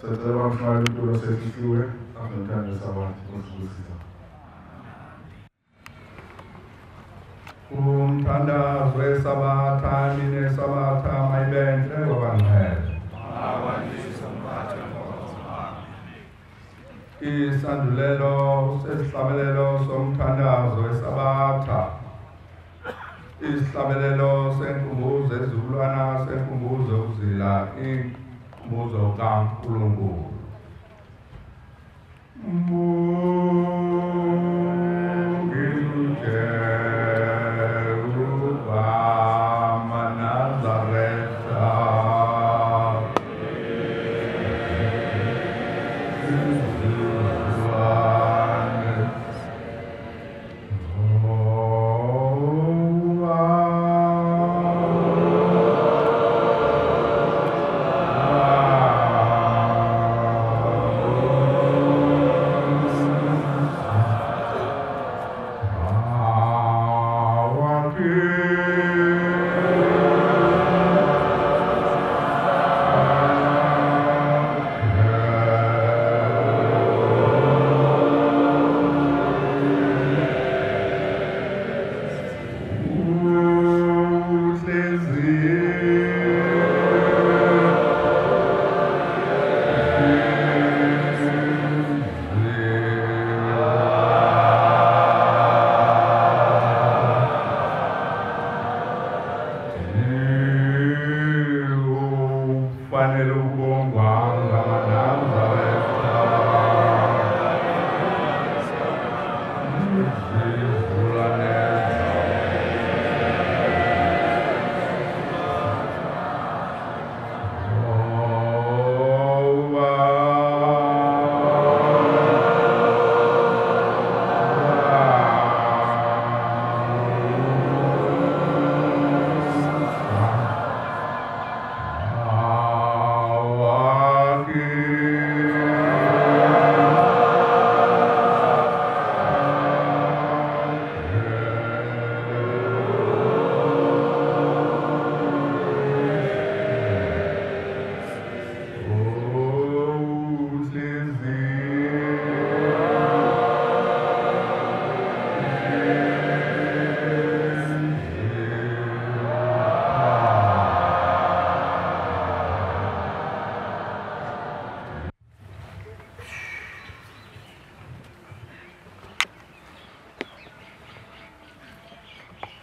Siyacela bamshayele umculo sefihliwe anomthando sabantu osibusisa. Umthandazo weSabatha mine Sabatha mayibenhle kwabangcwele. Isandulelo sesihlabelelo somthandazo weSabatha. Isihlabelelo senkumbuzo ezizukulwana senkumbuzo ukuzila inkumbuzo kaNkulunkulu.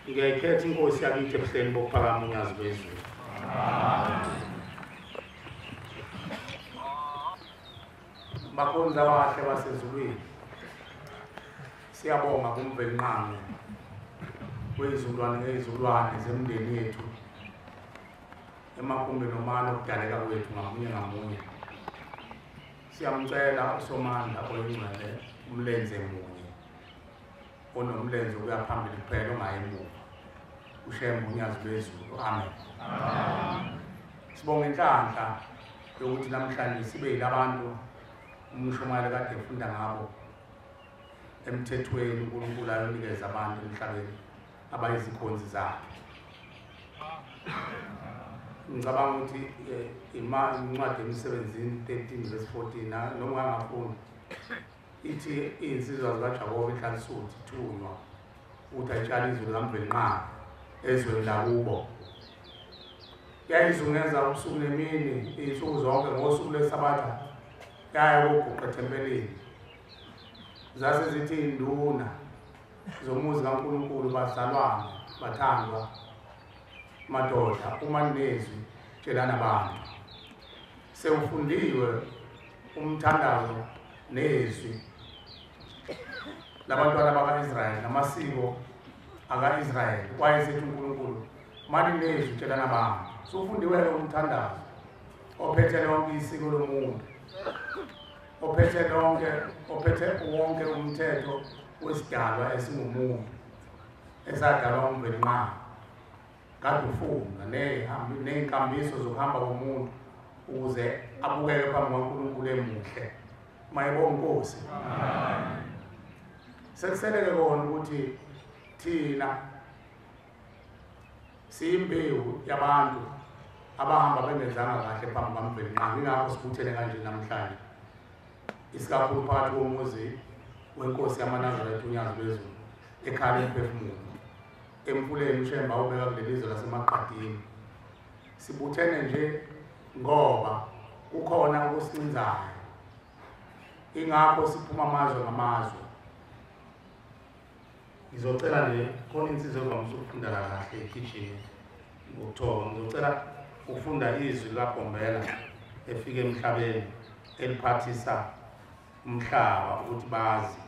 Ngiyayikhetha inkosi yakithi ebuhleni bokuphakama unyazi lwezulu. Bakhonzi abahle basezulwini, siyabonga kuMvelinqangi wezulwane ngezulwane zemndeni yethu emagumbini omane okudaleka kwethu ngamunye ngamunye. Siyamcela uSomandla oyingcwele umlenze munye onomlenze ukuya phambili kuphela ongayi emuva, uShembe unyazi lwezulu. Amen. Sibonga inhlanhla yokuthi namhlanje sibe yilabantu umshumayeli kade efunda ngabo emthethweni uNkulunkulu ayonikeza abantu emhlabeni abayizikhonzi zakhe. Ngicabanga ukuthi incwadi emsebenzini 13 verse 14 noma ungangafuni ithi iy'nsizwa zikaJakobe inhlalisuthi ithunywa ukuthi ayitshale izwi likaMvelinqangi ezweni lakubo. Yayizungeza ubusuku nemini iy'nsuku zonke ngosuku lweSabatha yaya koguqa ethempelini. Zase zithi iy'nduna zomuzi kaNkulunkulu, bazalwane, bathandwa, madoda, uma ninezwi tshelani abantu. Sewufundiwe umthandazo nezwi labantwana baka-Israyeli namasiko aka-Israyeli. Wayesethi uNkulunkulu, mani nezwi tshelani abantu. Sufundiwe-ke umthandazo ophethe lonke isiko lomuntu, ophethe lonke, ophethe wonke umthetho wesidalwa esingumuntu esadalwa uMvelinqangi. Kade ufunda ney'nkambiso zokuhamba komuntu ukuze abukeke phambi kwaNkulunkulu emuhle. Mayibonge Nkosi. Sekuseleke kona ukuthi thina siyimbewu yabantu abahamba bengenzanga kahle phambi kwaMvelinqangi. Ingakho sibuthene kanje namhlanje, isikakhulu phakathi komuzi wenkosi yamaNazaretha uNyazi lweZulu, ekhaya lemphefumulo, emfuleni uShembe awubeka kuleli zwe laseMaqadini. Sibuthene nje ngoba kukhona okusincinzayo, ingakho siphuma amazwe ngamazwe. Ngizocela nje, khona insizwa evamise ukufunda kahle ekhishini ngokuthoba, ngizocela ukufunda izwi likaBhombela efika emhlabeni eliphathisa umhlaba ukuthi bazi.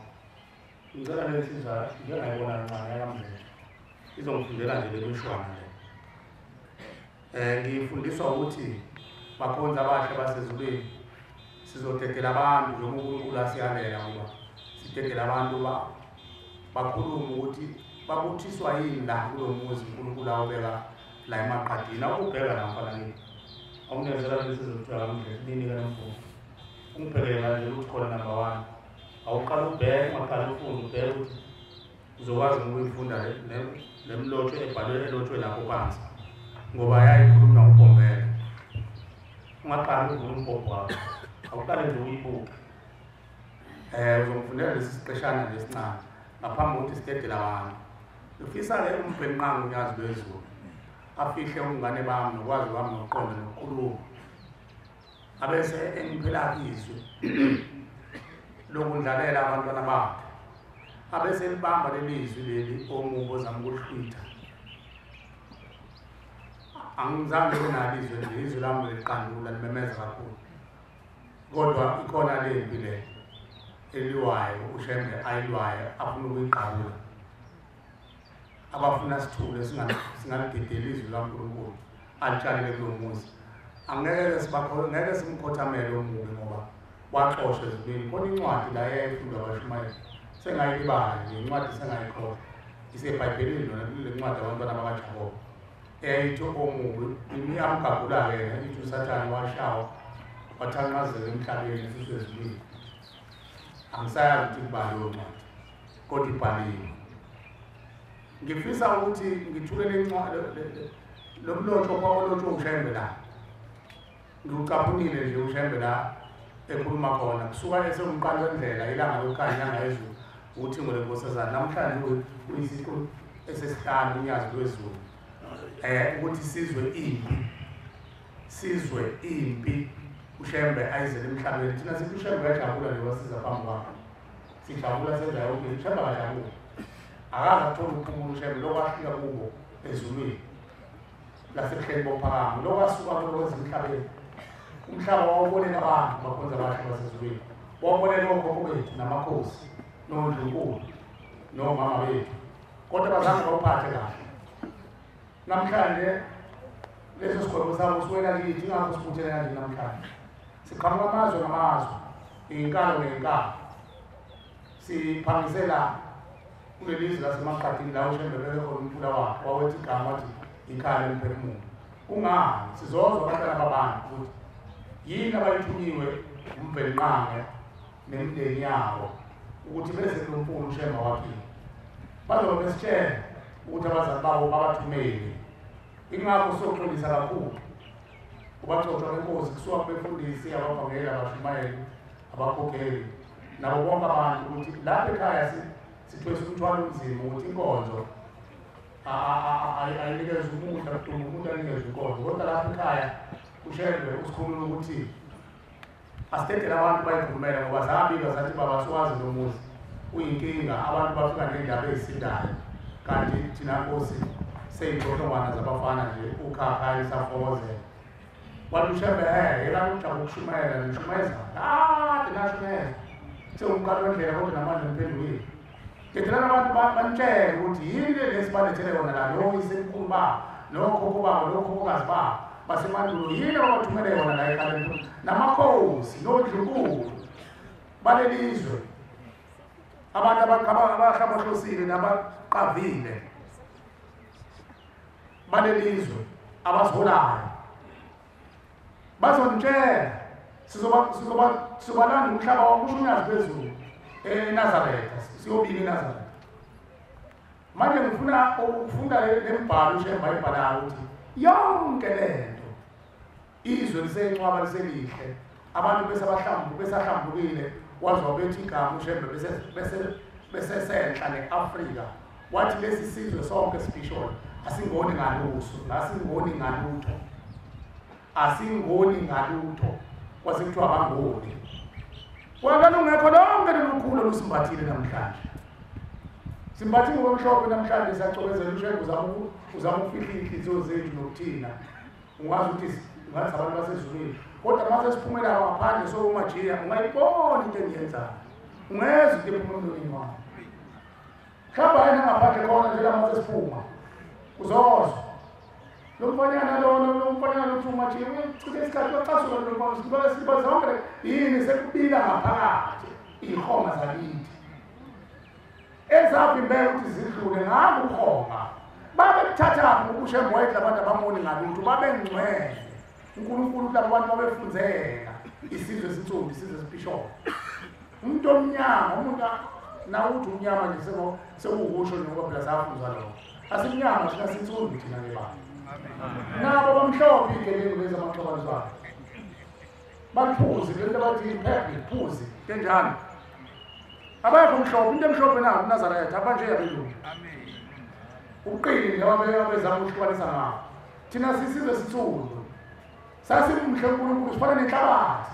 Ngicela le nsizwa njengayibona kancane yakamvelo izongifundela nje le mishwana le. Ngifundiswa ukuthi bakhonza abahle basezulwini, sizodedela abantu njengoba uNkulunkulu asiyalela ukuba sidedele abantu bakhulume ukuthi babuthiswa yini la kulo muzi uNkulunkulu awubeka la eMaqadini. Awubheka la mfana ngithi awunezela lesi sizothiwa kamdlela nini kanomfundo ungibhekele nje ukuthi khona number 1 awuqala ubheke, ungaqala ufunde, ubheke ukuthi uzokwazi ukuyifunda le mlotshwe ebhalwe elotshwe lapho phansi, ngoba yayikhulunywa uBhombela. Ungaqali uvule umbhobho wakho, awuqale nje uyibuke. Uzongifundela lesi siqeshana nje esincane ngaphambi kokuthi sidedele abantu. Ngifisa-ke uMvelinqangi uNyazi lweZulu afihle ubungane bami nokwazi kwami nokuqonda nokukhuluma, abese engiphela izwi lokundlalela abantwana bakhe, abese libamba leli zwi leli omubi ozama ukulihlwitha. Angizange nalo izwi nje, izwi lami liqandula limemeza kakhulu, kodwa ikhona lempi le eliwayo uShembe ayilwayo afuna ukuyigqabula, abafuna sithule singalidedeli izwi likaNkulunkulu alitshalile kulo muzi. Angeke ngeke simkhothamele omubi ngoba waxoshwa ezulwini. Khona incwadi la eyayifundwa abashumayeli, sengayilibala nje incwadi, sengayikhohlwa, isebhayibhelini lona kule ncwadi abantwana bakaJakobe eyayithi omubi iyamgabula-ke yena, ithi uSathane washawa wathanqazela emhlabeni esuswe ezulwini. Angisayazi ukuthi kubali leyo ncwadi, kodwa ibhaliwe. Ngifisa ukuthi ngithule lo mlotshwa olotshwe uShembe la, ngiwucaphunile nje uShembe la ekhuluma khona kusuka esewumqalo wendlela, ilanga lokukhanya inyanga yezulu, uthingo lenkosazana. Namhlanje uyisiqu esesihlanu uNyazi lweZulu, ukuthi sizwe impi, sizwe impi uShembe ayizele emhlabeni. Thina sithi uShembe uyajabula nje wasiza phambi kwakhe, sijabula senza yonke into. uShembe akajabuli, akaze athole ukuphumula uShembe lokho afika kubo ezulwini lasebuhleni bophakamo, lokho asuka kulokwenza emhlabeni. Umhlaba wawubonela abantu bakhonza abahle basezulwini, wawubonela okhokho bethu namakhosi nondlunkulu nomama bethu, kodwa bazange bawuphathe kahle. Namhlanje leso sigwebo sabo siwela kithi, ingakho sibuthene kanje namhlanje. Siqhamuka amazwe ngamazwe, iy'nkalo ngey'nkalo, siphangisela kuleli zwe laseMaqadini la uShembe beke khona umfula wakhe wawethi igama wathi ikhaya lemphefumulo. Kungani sizozwa abantwana babantu ukuthi yini abayithunyiwe uMvelinqangi nemindeni yabo ukuthi beze kulo mfula uShembe wakhile? Bazobe besitshela ukuthi abazali babo babathumele. Ingakho soxolisa kakhulu ubagcotshwa benkosi kusuka kubefundisi, abavangeli, abashumayeli, abakhokheli nabo bonke abantu, ukuthi lapha ekhaya sithwesa umthwalo omzima ukuthi inkonzo ayinikeze umuntu, akuduma umuntu anikeze inkonzo, kodwa lapha ekhaya uShembe usikhulula ukuthi asidedele abantu bayikhulumele, ngoba zabika zathi baba siwazi lo muzi uyinkinga, abantu bafika ney'ndaba ey'sindayo, kanti thina nkosi seyiy'nhlongwana zabafana nje ukhakha lisafokozela. Wathi uShembe yekani ukujaba ukushumayela, nishumayeza kade nashumayeza sewumqalo wendlela, kodwa namanje niphendukile. Dedelani abantu banitshele ukuthi yini le esibalethele yona la, lo isemkhulu babo nokhokho babo nokhokhokazi babo basemandulo, yini ababathumele yona la ekhaya namakhosi nondlunkulu balelizwe, abantu abahlabahlosile nabaqavile balelizwe abaziholayo bazonitshela. Sizobalanda umhlaba wakusho uNyazi lweZulu eNazaretha, siyobika eNazaretha. Manje ngifuna ukufunda le mbhalo uShembe ayibhalayo ukuthi yonke lento Izwe lisencwaba liselihle. Abantu besahlambukile waze wabethi igama uShembe bese senhla ne-Afrika. Wathi lesi sizwe sonke sibisholo asingoni ngalutho, asingoni ngalutho. Asingoni ngalutho. Kwase kuthiwa abangoni. Kwalungekho lonke lolukhulu olusimbathile namhlanje. Simbathile ngokumhlophe namhlanje siyacobezela uShembe uzama ukufihla inhliziyo zethu nokuthina. Ungazi ukuthi ngathi abantu basezulwini. Kodwa mase siphumela ngaphandle sokumajiya ungayibona into engiyenzayo. Ungezwa into ephuma emlonyeni wami. Mhlawumbe hayi nangaphandle khona nje la mase siphuma. Uzozwa. Lo mfanyana lo mfanyana lo umajiya uchithe isikhathi wacasuka lo mfana siba zonke yini sekubila ngaphakathi ihoma zakithi. Ezavimbela ukuthi zidlule ngakho uhonga. Babekuthathaphi ngokuShembe wayethi labantu abamoni ngalutho babengcwele. uNkulunkulu labo bantu babefunzeka isizwe esinsundu isizwe esibisholo. Umuntu omnyama umuntu nawuthi umnyama nje sekuwusho nje ngoba phela safunzwa lokho. Asimnyama thina sinsundu thina ke baba. Nabo bamhlophe igebengu lezi amaxokozwane. Baphuzi lento bathi iphepha iphuzi kanjani. Abekho mhlophe into emhlophe nayo uNazaretha abanje yabelungu. Amen. Uqili nje abezama ukuhlukanisa ngakho. Thina sisizwe sinsundu. Sasimhle uNkulunkulu sifana nenhlabathi.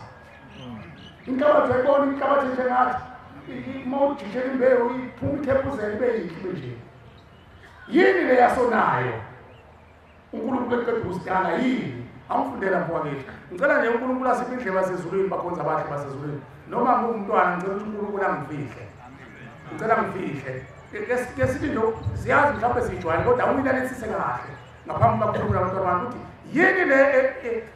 Inhlabathi uyayibona inhlabathi njengathi uma ujishela imbewu iphuma ikhephuzela ibe yinhle nje. Yini le yasonayo? uNkulunkulu eqeda ukusidala yini? Angifundela mfowethu. Ngicela nje uNkulunkulu asiphe indlela basezulwini bakhonza abahle basezulwini. Noma ngumntwana ngicela ukuthi uNkulunkulu angifihle. Ngicela ngifihle. Ke sithi nje siyazi mhlawumbe sijwayele kodwa awuyilalelisise kahle ngaphambi kokukhuluma nabantwana bami ukuthi yini le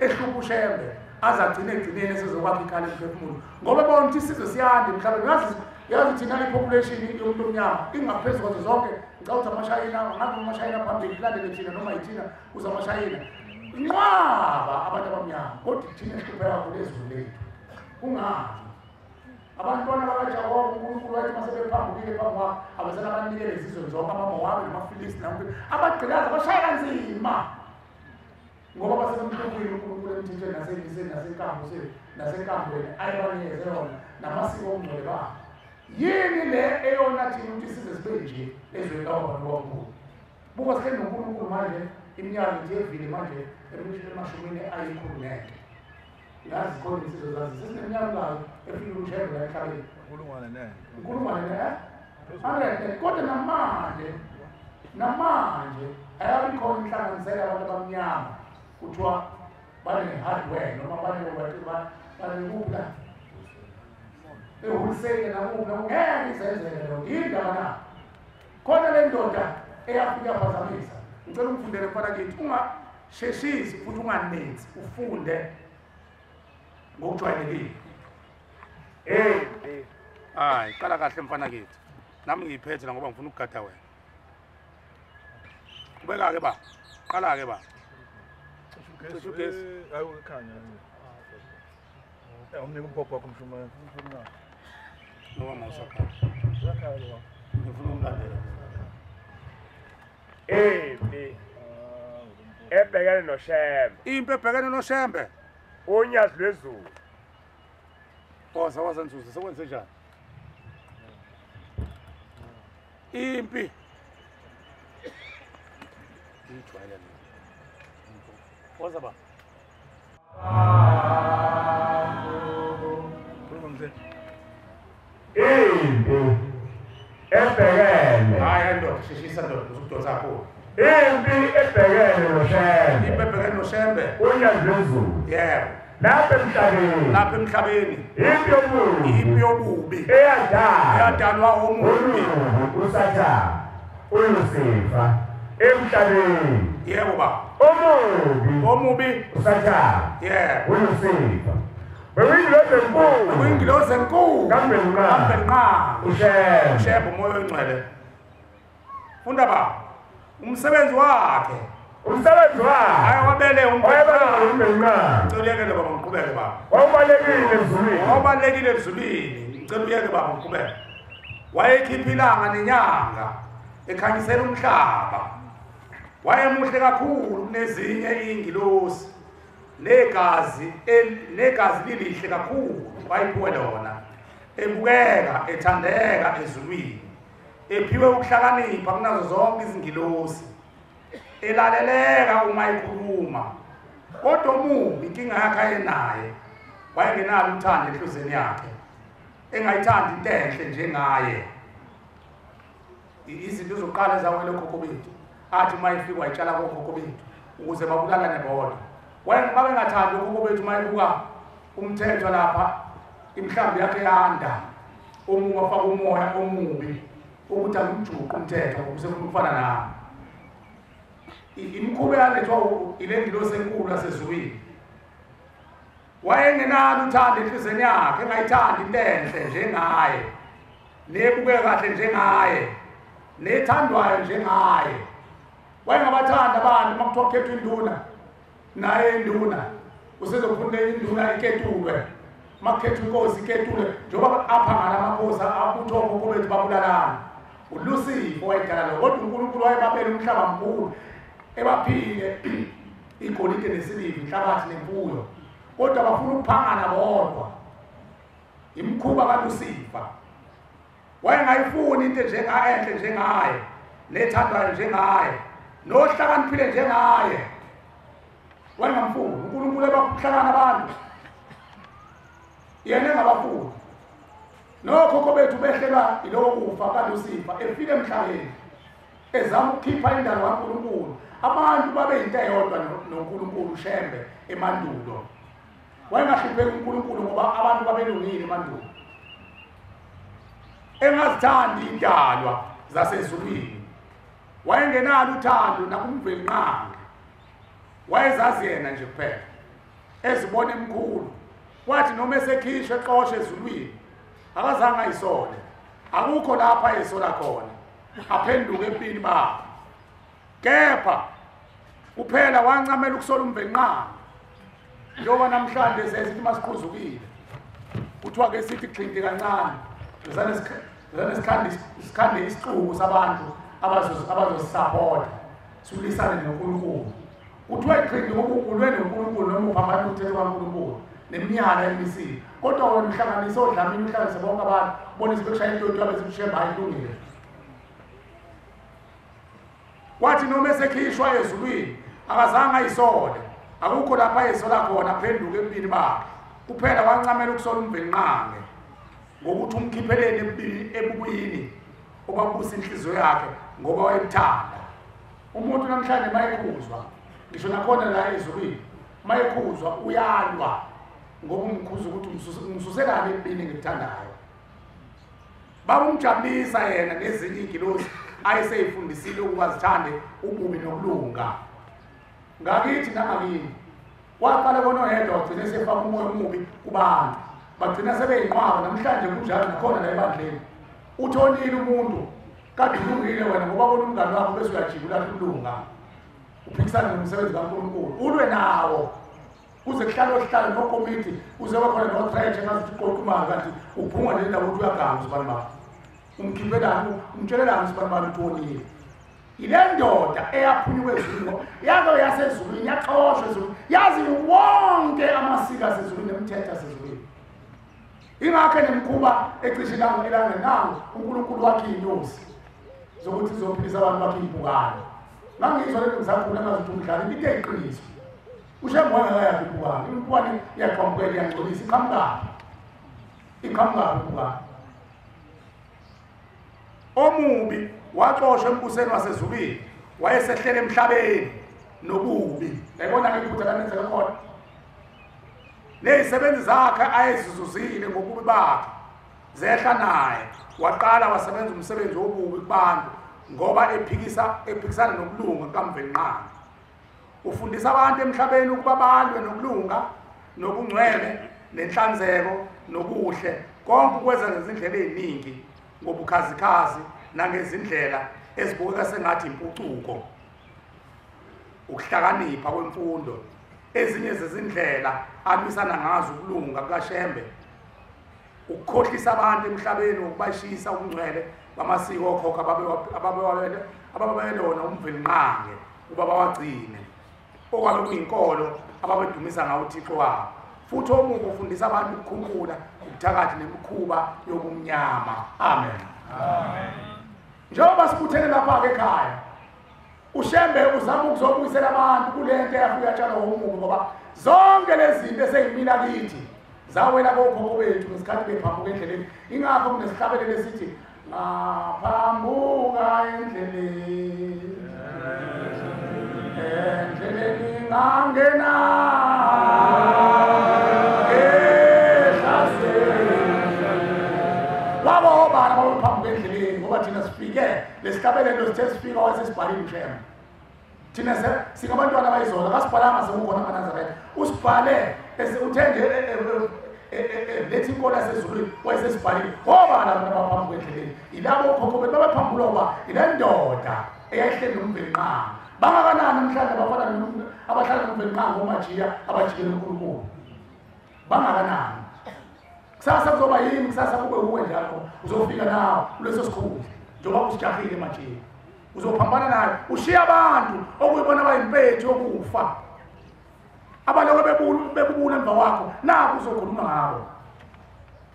ehluka uShembe azagcina egcineni esezokwakha ikhala emphefumulo ngoba bona ukuthi isizwe siyanda emhlabeni. Yazi thina i-population yomuntu omnyama ingaphezu kwazo zonke. Ngicabanga ukuthi amaShayina ngabe amaShayina phambili kulandele thina noma yithina kuze amaShayina inqwaba abantu abamnyama kodwa thina esihlupheka kakhulu ezweni lethu. Kungani abantwana bakaJakobe uNkulunkulu wathi uma sebephambukile phambi kwakhe abazange abanikele izizwe zonke amaMowabi namaFilisti abagqilaza bashaya kanzima ngoba basebemhlukile uNkulunkulu emthethweni nasemiseni nasenkambweni ayebanikeze yona namasiko omngcwele bakhe. Yini le eyona thina ukuthi size sibe nje ezweni kababa nobakhulu? Buka sihleli noNkulunkulu manje iminyaka nje evile manje emashumini ayikhulu nento. Yazi khona insizwe zazi sesineminyaka kayo efika uShembe la emhlabeni. Inkulungwane nento. Inkulungwane ne? Kodwa namanje ayabi khona inhlanganisela abantu abamnyama kuthiwa bane-hardware noma banekuphi la ehuliseke nakuphi ngeke izenzele loo nto. Yindaba na khona le ndoda eyafika yaphazamisa. Ngicela ungifundele mfana kithi ungasheshisi futhi unganensi ufunde ngokujwayelekile. Hayi qala kahle mfana kithi nami ngiyiphethe la ngoba ngifuna ukugada wena. Ubeka ke ba qala ke ba cishe ugesi. Hayi ukhanya umnike umbhobho wakho mshumayeli. Noma mawusakhala uyakhala lo ngifuna umlandela. Impi ebhekene noShembe. Impi ebhekene noShembe. Unyazi lwezulu. Woza woza Nzuzo sekwenze njani? Impi. Ijwayele le. Woza ba. Impi ebhekene. Hayi ndoda sheshisa ndoda uzokudonsa kakhulu. Impi ebhekene noShembe. Impi ebhekene noShembe. Unyazi lwezulu. Yebo. Lapha emhlabeni. Lapha emhlabeni. Impi yobubi. Impi yobubi. Eyadalwa omubi. uSathane uLusifa emhlabeni. Yebo baba. Omubi. Omubi. uSathane. Yebo. uLusifa. Bekuyingilozi enkulu. Bekuyingilozi enkulu. KaMvelinqangi. uShembe. uShembe umoya oyingcwele. Funda baba. Umsebenzi wakhe. Umsebenzi wakhe. Ayewabele uMvelinqangi. Ngicela uyeke baba ngiqhubeke baba. Wawubalekile ezulwini. Wawubalekile ezulwini. Ngicela uyeke baba ngiqhubeke. Wayekhipha ilanga nenyanga ekhanyisela umhlaba. Wayemuhle kakhulu kunezinye ingilosi. Negazi negazi lilihle kakhulu wayiphiwe lona, ebukeka ethandeka ezulwini, ephiwe ukuhlakanipha kunazo zonke izingilosi, elaleleka uma ikhuluma. Kodwa omubi inkinga yakhe ayenaye wayengenalo uthando enhliziyweni yakhe, engayithandi into enhle njengaye. Izinto zokuqala ezawela okhokho bethu, athi uma efika wayitshala kokhokho bethu ukuze babulalane bodwa. Babengathandi okhokho bethu uma ebuka umthetho lapha, imihlambi yakhe yanda, omunye wafaka umoya omubi ukuthi angimjuqe umthetho ukuze ufana nami. Imikhuba yalethwa ile ngilosi enkulu yasezulwini. Wayengenalo uthando enhliziyweni yakhe, engayithandi into enhle njengaye, nebukeka kahle njengaye, nethandwayo njengaye. Wayengabathanda abantu uma kuthiwa kukhethwa induna, naye induna usezofuna induna iketulwe, uma kukhethwa inkosi iketulwe, njengoba apha ngalamakhosi abutho okhokho bethu babulalana. uLucifer wayedala lokho, kodwa uNkulunkulu wayebabela umhlaba mkhulu, ebaphile igolide nesiliva, inhlabathi nemfuyo, kodwa bafuna ukuphangana bodwa. Imikhuba kaLucifer. Wayengayifuni into enhle njengaye, nethandwayo njengaye, nohlakaniphile njengaye. Wayengamfuni uNkulunkulu ebahlakana abantu, yena engabafuni. Nokhokho bethu behlelwa yiloko kufa kaLucifer efika emhlabeni ezama ukukhipha indalo kaNkulunkulu. Abantu babe yinto eyodwa noNkulunkulu uShembe emandulo. Wayengahlupheki uNkulunkulu ngoba abantu babelungile emandulo. Engazithandi indalwa zasezulwini, wayengenalo uthando nakuMvelinqangi. Wayezazi yena nje kuphela, ezibona emkhulu. Wathi noma esekhishwe exoshwe ezulwini akazange ayisole, akukho lapha ayisola khona, aphenduke empini bakhe. Kepha kuphela wancamela ukusola uMvelinqangi. Njengoba namhlanje sesithi masiqhuzukile, kuthiwa ke sithi xhinti kancane, zane sikhande isixuku sabantu abazosisapota silisane noNkulunkulu. Kuthiwa iqhingi ngoba ulwe noNkulunkulu noma uphambana umthetho kaNkulunkulu neminyaka emisile, kodwa wena uhlanganise oDlamini, uhlanganise bonke abantu, ubonise bekushaya into abe sikushemba ayilungile. Wathi noma esekhishwa ezulwini akazange ayisole, akukho lapha ayisola khona, aphenduke empini bakhe. Kuphela wancamela ukusola uMvelinqangi ngokuthi umkhipheleni ebubuyini obabusa inhliziyo yakhe ngoba wayemthanda. Umuntu namhlanje mayekhuzwa, ngisho nakhona la ezulwini, mayekhuzwa uyalwa ngoba umkhuza ukuthi umsuselani empini engimthandayo. Babumjabulisa yena nezinye ingilosi ayeseyifundisile ukuba zithande ububi nokulunga. Ngakithi nangakini waqala kona oyedwa wagcina esefaka umoya omubi kubantu, bagcina sebeyinqwaba. Namhlanje kunjalo nakhona la ebandleni. Uthonile umuntu kade ulungile wena ngoba bona umngane wakho bese uyajika ulahla ukulunga, uphikisane nomsebenzi kaNkulunkulu, ulwe nawo kuze kuhlale ohlale nokomiti, kuze bakhona no-trench engazuthi uqoqa imali kanti ubhunga nje indaba ukuthi uyaganga usibani bani, umkhiphelani, umtshelelani usibani bani ukuthi wonile. Ile ndoda eyaphunyuka ezulwini, yake yasezulwini, yaxoshwa ezulwini, yazi wonke amasiko asezulwini nemithetho yasezulwini. Ingakho nemikhuba ecishe ilanga nangu uNkulunkulu wakhe inyosi zokuthi izophilisa abantu bakhe impukane. Ngangizwa lento ngisakhula ngazuthi umdlalo into eyiqiniso. uShembe wangakayakhi impukane, impukane iyaqhamukela, iyangcolisa, iqhamukaphi? Iqhamukaphi impukane? Omubi waxoshwa embuseni wasezulwini, wayesehlele emhlabeni nobubi. Yayibona ke iphutha lamenzeka khona. Nezisebenzi zakhe ayezizuzile ngobubi bakhe zehla naye, waqala wasebenza umsebenzi wobubi kubantu ngoba ephikisana nokulunga kaMvelinqangi. Ufundisa abantu emhlabeni ukuba balwe nokulunga nobungcwele nenhlanzeko nobuhle, konke ukwenza ngezindlela eziningi, ngobukhazikhazi nangezindlela ezibukeka sengathi impucuko, ukuhlakanipha kwemfundo. Ezinye zezindlela alwisana ngazo ukulunga kukaShembe ukukhohlisa abantu emhlabeni ngokubashisa ubungcwele bamasiko okhokho ababewabelona uMvelinqangi ukuba bawagcine. okwabe kuyinkolo ababedumisa ngawo uThixo wabo. Futhi omubi ufundisa abantu ukukhumbula ubuthakathi nemikhuba yobumnyama. Amen. Amen. Njengoba sibuthene lapha-ke ekhaya, uShembe uzama ukuzobuyisela abantu kule nto eyafika yatshalwa omubi, ngoba zonke lezi zinto eseyimila kithi zawela kokhokho bethu ngesikhathi bephambuka endleleni. Ingakho kunesihlabelelo esithi ngaphambuka endleleni, endleleni ngangena ehlaseni. Wabo obani ababephambuka endleleni? Ngoba thina sifike lesihlabelelo sithe sifika wayesesibhalile uShembe. Thina singabantwana abayizona, kasibhalanga sekukhona amaNazaretha. Usibhale uthe nje lethi inkolo yasezulwini wayesesibhalile. Ngoba laba abaphambuka endleleni yilabo okhokho bethu babephambulwa ngoba yile ndoda eyayihleli noMvelinqangi. Bangakanani namhlanje abafana abahlala noMvelinqangi omajiya abajikele uNkulunkulu? Bangakanani? Kusasa kuzoba yimi, kusasa kube uwe njalo, uzofika nawe kuleso sikhundla njengoba usijahile emajiya. Uzophambana naye ushiya abantu okuyibona bayimpethu yokufa, abaloko bebubula emva kwakho, naku uzokhuluma ngabo.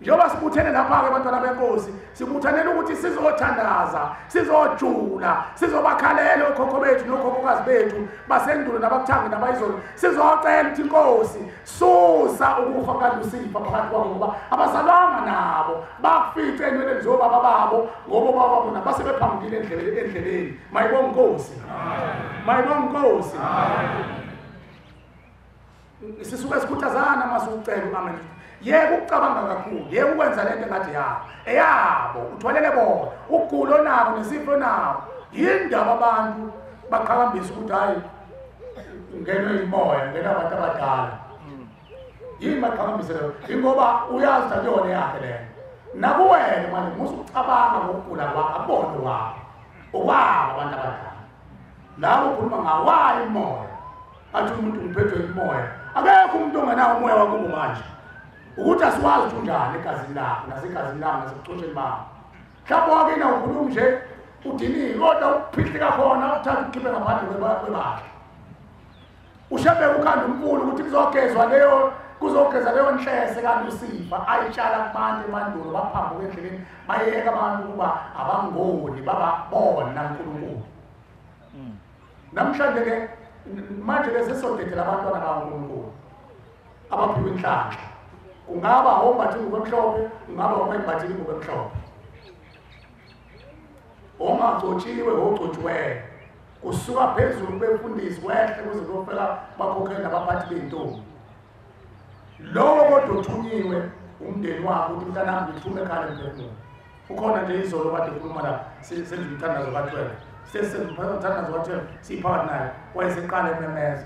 Njengoba sibuthene lapha-ke abantwana benkosi, sibuthanele ukuthi sizothandaza, sizojula, sizobakhalela okhokho bethu nokhokhokazi bethu basendulo nabakuthangi nabayizolo. Sizocela ukuthi inkosi susa ukufa kukaLusifa phakathi kwabo, ngoba abazalwanga nabo bakufice enweleni zobaba babo, ngoba obaba babo nabo basebephambukile endleleni. Mayibonge inkosi, mayibonge inkosi. Sisuke sikhuthazana masukucela amen. Yeke ukucabanga kakhulu, yeke ukwenza lento engathi yabo eyabo, uthwalele bona ukugula onako nesifo onako. Yindaba abantu baqhakambisa ukuthi hayi ungenwe imoya, ungenwe abantu abadala. Yini baqhakambise leyo? Ingoba uyazi akuyona yakhe leyo. Nakuwena manje musa ukucabanga ngokugula kwakho, akubona kwakho, okwabo abantu abadala. Labo ukhuluma ngawayo imoya, athi umuntu ngiphethwe imoya. Akekho umuntu ongenawo umoya wakubo manje. Ukuthi asiwazi ukuthi unjani egazini lakho nasegazini lami nasebuchosheni bakho. Mhlawumbe wakina ukhuluma nje udiniwe, kodwa ukuphihlika khona uthathe ukhiphe ngaphandle kwebandla. uShembe ukhanda umfula ukuthi kuzogezwa leyo, kuzogeza leyo nhlese kaLusifa ayitshala kubantu emandulo, baphambuka endleleni, bayeka abantu ukuba abangoni bababona uNkulunkulu. Namhlanje ke manje ke sesodedela abantwana bakaNkulunkulu abaphiwe inhlanhla. Kungaba ombathi ingubo emhlophe, kungaba ongembathi ingubo emhlophe, ongagcotshiwe ogcotshiweyo, kusuka phezulu kubefundisi kwehle kuze kuyofika bakhokheli nabaphathi bey'ntombi. Lowo kodwa uthunyiwe umndeni wakho ukuthi mntanami ngithume ekhaya emphefumulo. Ukhona nje izolo kade ekhuluma la, senza umthandazo ka-12, sesenza umthandazo ka-12 siphakathi naye, wayeseqala ememeza.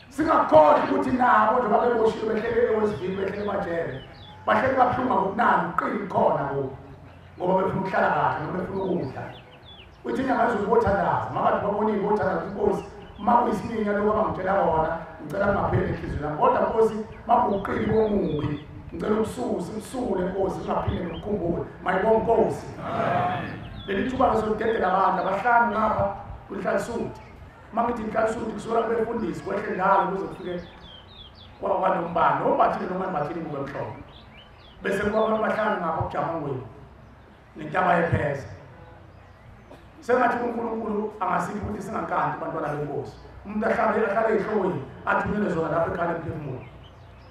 Singakhohlwa ukuthi nabo njengoba beboshiwe behlele eWestville, behlele emajele, bahlele kabuhlungu ngokunani, uqili khona kubo, ngoba befuna ukuhlala kahle noma befuna ukudla. Uthi inyanga yezulu bothandaza, makathi babonile bothandaza inkosi, uma kuyisiminya lokhu abangitshela kona, ngicela kungapheli enhliziyweni yami. Kodwa nkosi, makuwuqili bomubi, ngicela ukususe, usule nkosi, ungaphinde ngikukhumbule. Mayibonge inkosi. Leli thuba lizodedela abantu abahlanu ngapha kwinhlalisuthi. Uma ngithi inhlalisuthi kusuka kubefundisi kwehle njalo kuze kufike kwanombani, ombathile noma embathile ingubo emhlophe. Bese kuba abantu abahlanu ngapha kuJamangweni nentaba yepheza. Sengathi uNkulunkulu angasiphi ukuthi singankanti abantwana benkosi. Umuntu ahlale ehlokweni athunyelwe zona lapho ekhaya emphefumulo.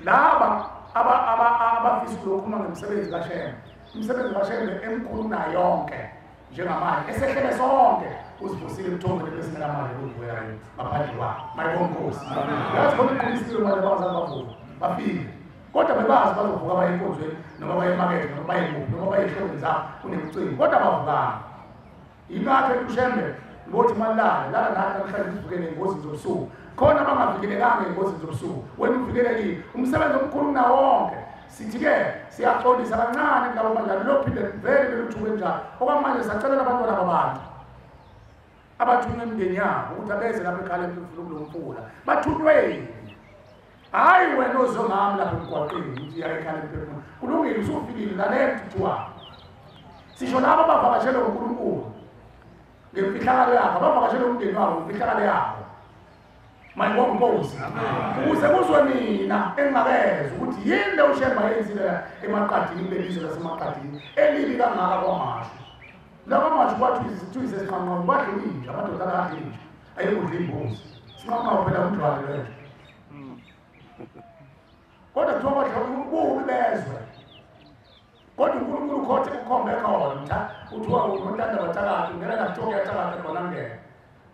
Laba abafisa ukukhuluma ngemisebenzi kaShembe, imisebenzi kaShembe emkhulu nayo yonke njengamanje esehlele sonke, uzivusile emthongweni besingelamandla ukuvuka ngaphandle kwakhe. Mayibonge inkosi. Yazi khona iqinisile manje abazali bavuka bafike, kodwa bebazi bazovuka baye enkonzweni noma baye emakethe noma baye kuphi noma baye ehlokweni zabo kunemicimbi, kodwa bavukanga. Ingakho uShembe ngothi malala lala nathi namhlanje sivikele engozini zobusuku. Khona abangavikelekanga engozini zobusuku, wena uvikelekile. Umsebenzi omkhulu kunawo wonke. Sithi-ke siyaxolisa kancane kulabo banjalo, lophinde vele leluthuke njalo. Okwamanje sacelela abantwana babantu abathunywe emindeni yabo ukuthi abeze lapha ekhaya kulo mfula. Bathunyweni? Hhayi wena ozongami lapha emgwaqeni ukuthi uya ekhaya emphefumulo. Kulungile, usufikile, lalela kuthiwa. Sisho labo abavakashele uNkulunkulu ngemfihlakalo yakho, abavakashele umndeni wabo ngemfihlakalo yakho. Mayibonga ukuze kuzwe mina engingakezwa ukuthi yini le uShembe ayenzile emaqadini kulelizwe lasemaqadini elibi kangaka kwaMashu. La kwaMashu kwathi izithu isesinqanqamu badla inja, amadoda akadla inja, ayekudla imbuzi. Sinqanqamu phela umdlwane leyo. Kodwa kuthiwa badla ububi bezwe. Kodwa uNkulunkulu ukhothe ukhombe khona mtha uthiwa unontanda bathakathi ungena la kuthiwa uyathakatha khona ngeke.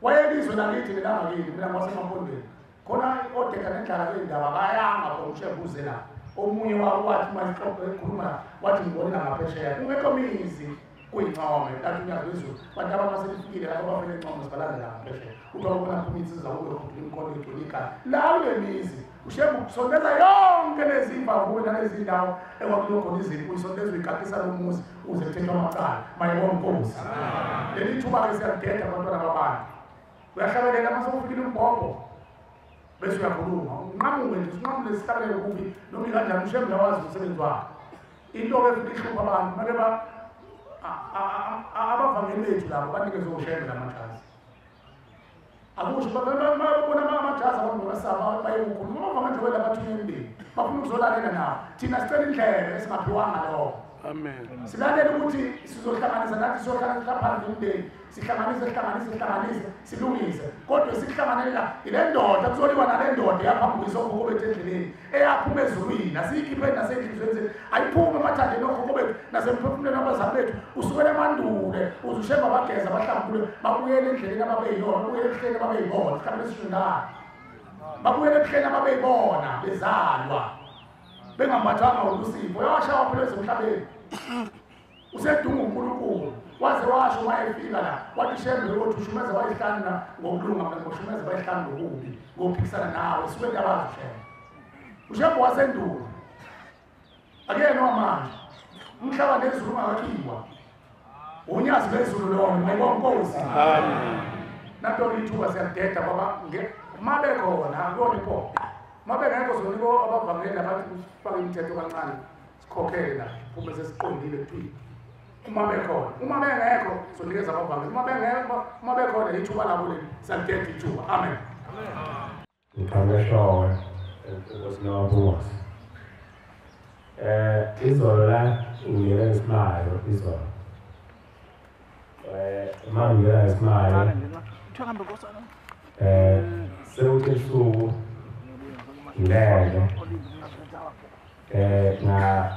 Wayelizwe lakithi lelangakini mina ngwaseMampondweni. Khona odeka nendlala kwendaba bayanga khona uShembe uze la. Omunye wabo wathi masixoxe ekhuluma wathi ngibonela ngaphesheya. Kungekho mizi kuyincome kanti uNyazi lwezulu. Bantu abamasefikile lapho bafele encome sibalandela ngaphesheya. Uthola ubona phuma insizwa kube imikhono igcwele ikhaya. La kule mizi uShembe usondeza yonke lezi imbavu nalezi ndawo ekwakulo khona izimpi usondeza uyikakisa lo muzi uze kuthethwe amacala. Mayibonga Nkosi. Leli thuba ke siyalideda abantwana babantu. Uyahlabelela mase ufikile umbhobho bese uyakhuluma unqamuke nje usinqamule isihlabelelo kubi noma ikanjani uShembe uyawazi umsebenzi wakhe. Into ke futhi ihlupha abantu make ba abavangeli bethu labo banikezwe uShembe lamajazi. Akusho babona amajazi abantu basaba bayekukhuluma abavangeli nje labathunywe emndeni bafuna ukuzolalela nawo. Thina sicela indlela esingaphiwanga lokho. Amen. Silalela ukuthi sizohlanganisa nathi sizohlanganisa phansi umndeni, sihlanganise sihlanganise sihlanganise silungise. Kodwa sikuhlanganela ile ndoda kuzoliwa nale ndoda eyaphambukisa okhokho bethu endleleni, eyaphuma ezulwini, asiyikhiphe nasenhliziyweni zethu, ayiphume emathandeni okhokho bethu nasemphefumulweni wabazali bethu. Usukela emandule uze uShembe bageza bahlambulule babuyele endleleni ababeyiyona, babuyele ebuhleni ababeyibona, sihlabele sishundane. Babuyele ebuhleni ababeyibona bezalwa. Bengambathanga ulusipho yawashawa phela ezemhlabeni. Usedunga uNkulunkulu waze washo uma efika la wathi Shembe uyothi ushumeza bayihlanu na ngokulunga mina ngoshumeza bayihlanu ngokubi ngophikisana nawe suke ndabazi uShembe. UShembe wasendulo akuyena wamanje. Umhlaba nezulu ungakakhiwa uNyazi lwezulu lona. Mayibonga Nkosi. Amen. Nato ithuba siyadeda baba uma bekhona akuyona iphoqo. Uma bengekho zoniko abavangeli abathi ufake imithetho kancane sikhokhele la kube sesiqondile kuthiwa uma bekhona. Uma bengekho sonikeza abavangeli. Uma bengekho uma bekhona ithuba labo leli siyalideda ithuba. Amen. Ngiqhamuka eNkosini yaMabusi. Izolo la ngingena ngesimalo izolo. Uma ngingena ngesimalo sekuthi ebusuku ngilele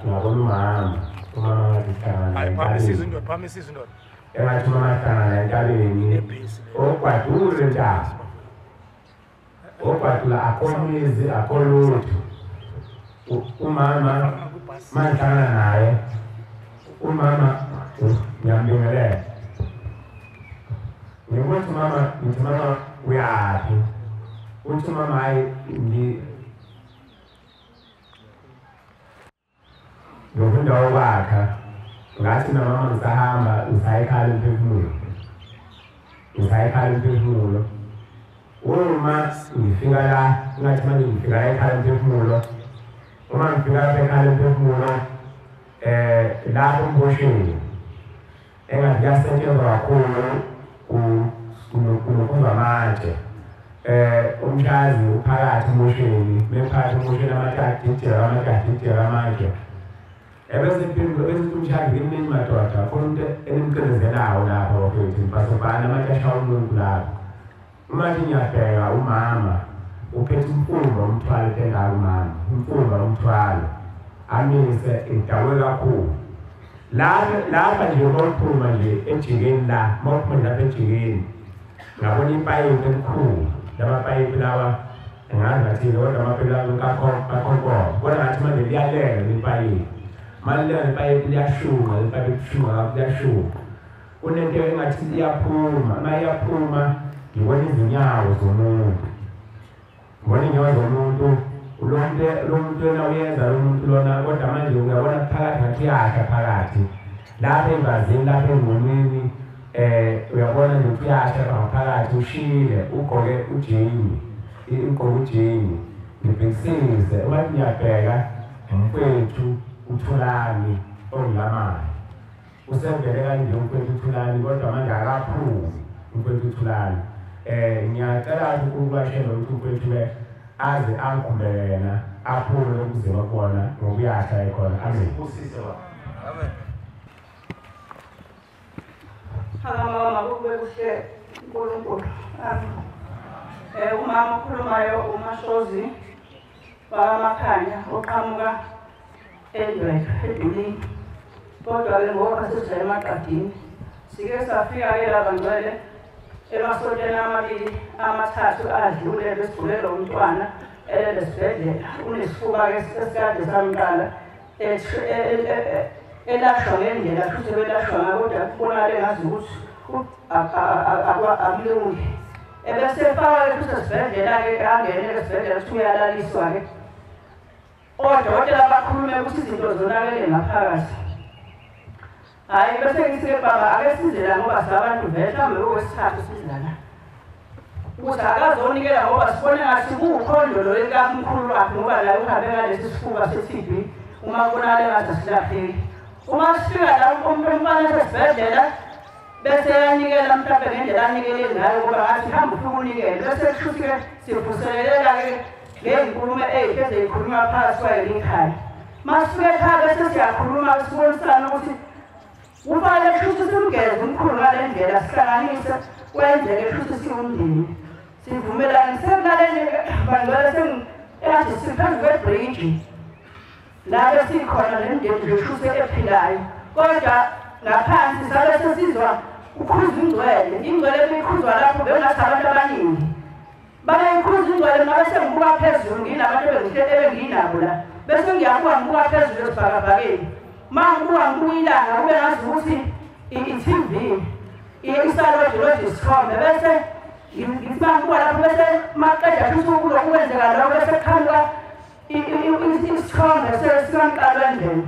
ngabona umama ngathi hlangana engathi umama hlangana entabeni ogwadule ntaba ogwadula akho mizi akho lutho. Umama mangihlangana naye umama ngiyambingelela ngikuthi mama ngithi mama uyaphi? Uthi mama hayi ngiyofunda ukwakha. Ngathi namama ngisahamba ngisayikhala umphefumulo ngisayikhala umphefumulo. Uma ngifika la ngathi manje ngifika la ekhala umphefumulo. Uma ngifika lapha ekhala umphefumulo lapho embosheni engathi kuyasetshenzwa kakhulu kunokhuzwa manje. Umshazi uphakathi embosheni mephakathi embosheni amatshe adidiyelwa amatshe adidiyelwa amatshe. Ebese bese umshazi kimini madoda khona umuntu enimcinezelayo lapho bafethu basobhana amatshe ashaya umuntu lapho. Uma nje ngiyabheka umama uphethe umfumba umthwalo engaka umama umfumba umthwalo amise idakwe kakhulu. Lapha nje mawuphuma nje ejikeni la mawuphuma lapha ejikeni ngabona ipayipi elikhulu lamapayipi lawa engazi ngathi kodwa amapayipi lawa kakhonkolo kodwa ngathi manje liyalenga ipayipi manje ipayipi liyashunqa ipayipi lishunqa liyashunqa. Kunento engathi iyaphuma uma iyaphuma ngibona izinyawo zomuntu ngibona inyawo zomuntu lo muntu lona uyenza lo muntu lona kodwa manje uyabona phakathi ngathi uyasha phakathi lapha engazini lapha engqonweni uyabona nje ukuthi uyasha ngaphakathi ushile ugqoke ujini ugqoke ujini. Ngibhekisise uma ngiyabheka umfowethu uThulani ongilamayo usevele kanje umfowethu uThulani kodwa manje akaphumi umfowethu uThulani. Ngiyacela uNkulunkulu ashele ukuthi umfowethu aze angikhumbule yena aphume lokuzima kubona ngokuyahla ekhona. Amen. Usise baba. Amen. Phakama makube kuhle uNkulunkulu. Amen. Umama okhulumayo uMashozi wakaMakhanya oqhamuka eNdwedwe eDulini. Kodwa-ke ngoba sesidla emaqadini sike safika-ke labangcwele emasontweni amabili amathathu adlule besigulela umntwana elele esibhedlela unesifuba-ke esikade samqala elashwa ngendlela futhi belashwa ngayo kodwa kubonakale ngazi ukuthi akulungi. Ebesefaka-ke futhi esibhedlela-ke angenele esibhedlela futhi uyalaliswa-ke. Odokotela bakhulume ukuthi izinto zonakele ngaphakathi. Hhayi bese ngithi-ke baba ake size la ngoba sabantu vele mhlawumbe okwesithathu siza la. Ukuthi akazonikela ngoba sibone ngathi kuwukhondo lo likamkhulu wakhe ngoba naye uhambe ngalesi sifuba se-TB uma kubonakale ngathi asilapheki. Uma sifika la umfana esesibhedlela bese yanikela mhlawumbe ngendlela anikele ngayo ngoba ngathi hamba ufike unikele bese kusho ukuthi-ke sivuselela-ke ngey'nkulumo ey'hle ezikhulunywa phakathi kwayo likhaya. Masifike ekhaya bese siyakhuluma sibonisana ukuthi kufanele kusho ukuthi simgeze umkhulu ngale ndlela sihlanganise kwenzeke kusho ukuthi siwumndeni. Sivumelane sekulaleni bangcwele engathi siphezu kwebhriji la besikhona nemndeni nje kusho ukuthi ephilayo kodwa ngaphansi sabe sesizwa ukhuza ingcwele. Ingcwele beyikhuzwa lapho bekungathi abantu abaningi bayayikhuza ingcwele ngabe sengibuka phezulu nginabantu ebenginabo la bese ngiyabuka ngibuka phezulu esibhakabhakeni. Ma ngibuka ngibuka ilanga kube ngazi ukuthi i-TV isalodilodi isithombe bese ngithi ma ngibuka lapho bese maqeda futhi kulokhu kwenzeka lokho bese kuqhamuka isithombe sikamqalo wendlela.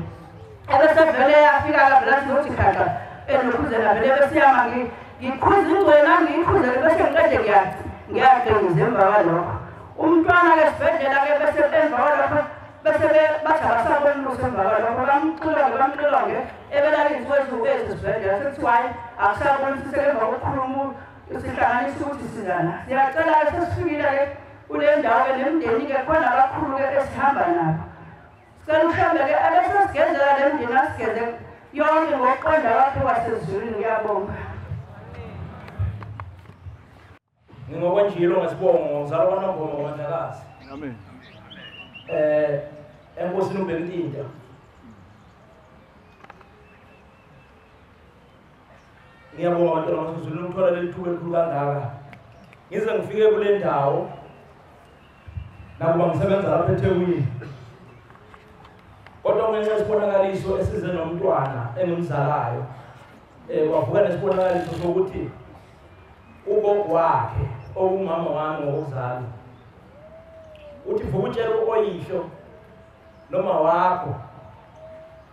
Ebese vele yafika vele athi khaxa enokhuzela vele besiyama ngikhuza ingcwele nami ngiyikhuzele bese ngiqede ngiyaqinisa emva kwalokho. Umntwana-ke esibhedlela-ke bese emva kwalokho bese bathi abasaboni lutho emva kwalokho bamxilonge ebelala izinsuku ezisibhedlela sekuthiwa hhayi akusaboni siseke emva kokukhuluma sihlanganisa ukuthi sizana. Siyacela-ke sesifikile-ke kule ndawo-ke nemndeni-ke khona abakhulu-ke esihamba nabo. Sicela uhambe-ke abese sigezela le mndeni asigeze yonke ngokuqonda kwakhe kwasezulwini. Ngiyabonga. Ngingokwenjilo ngesibongo ngizalwa kwaNongoma kwaMandlakazi. Amen. Enkosini uBhek'intinta. Ngiyabonga bantwana basezulwini ukuthola leli thuba elikhulu kangaka. Ngize ngifike kule ndawo nakuba ngisebenza lapha eThekwini. Kodwa ngenxa yesibonakaliso esize nomntwana engimzalayo wavuka nesibonakaliso sokuthi ugogo wakhe owumama wami ngokuzalwa uthi vuka utshele oyihlo noma wakho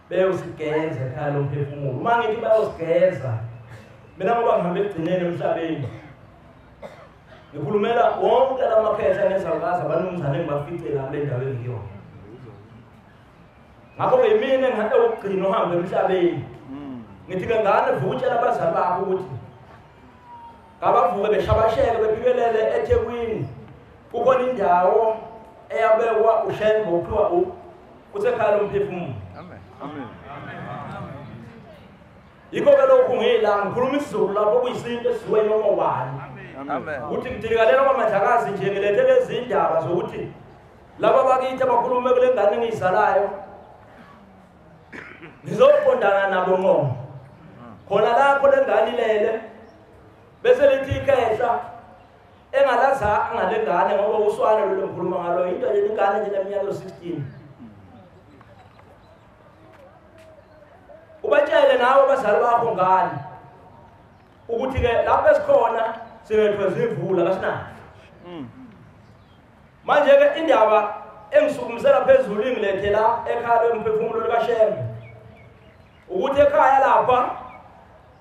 beyosigeza ekhaya lomphefumulo. Uma ngithi bayosigeza mina ngoba ngihambe ekugcineni emhlabeni ngikhulumela wonke lamakhehla nezalukazi abanumzane engibaficela kule ndawo engiyona. Ngakho-ke yimina engihambe ukugcina uhambe emhlabeni. Ngithi-ke ngane vuka utshela abazali bakho ukuthi ngabavuke beshabasheke bephikelele eThekwini. Kukhona indawo eyabekwa uShembe okuthiwa kusekhaya lomphefumulo. Amen. Amen. Yikho-ke lokhu ngila ngikhuluma isiZulu lapho kuyisinto esiziwe noma ubani. Amen. Ukuthi ngidingalela kwaMandlakazi nje ngilethe lezi ndaba zokuthi laba bakithi abakhulume kule ngane engiyizalayo ngizoqondana nabo ngqo. Khona lapho le ngane ilele bese lithi ikhehla engalaza ngale ngane ngoba uswane lo ngikhuluma ngalo into nje ingane nje neminyaka yo-16. Ubatshele nawe abazali bakho ngane ukuthi-ke lapho esikhona singethwe zimvula kasinayo. Manje-ke indaba engisukumisela phezulu ingilethe la ekhaya lomphefumulo likaShembe ukuthi ekhaya lapha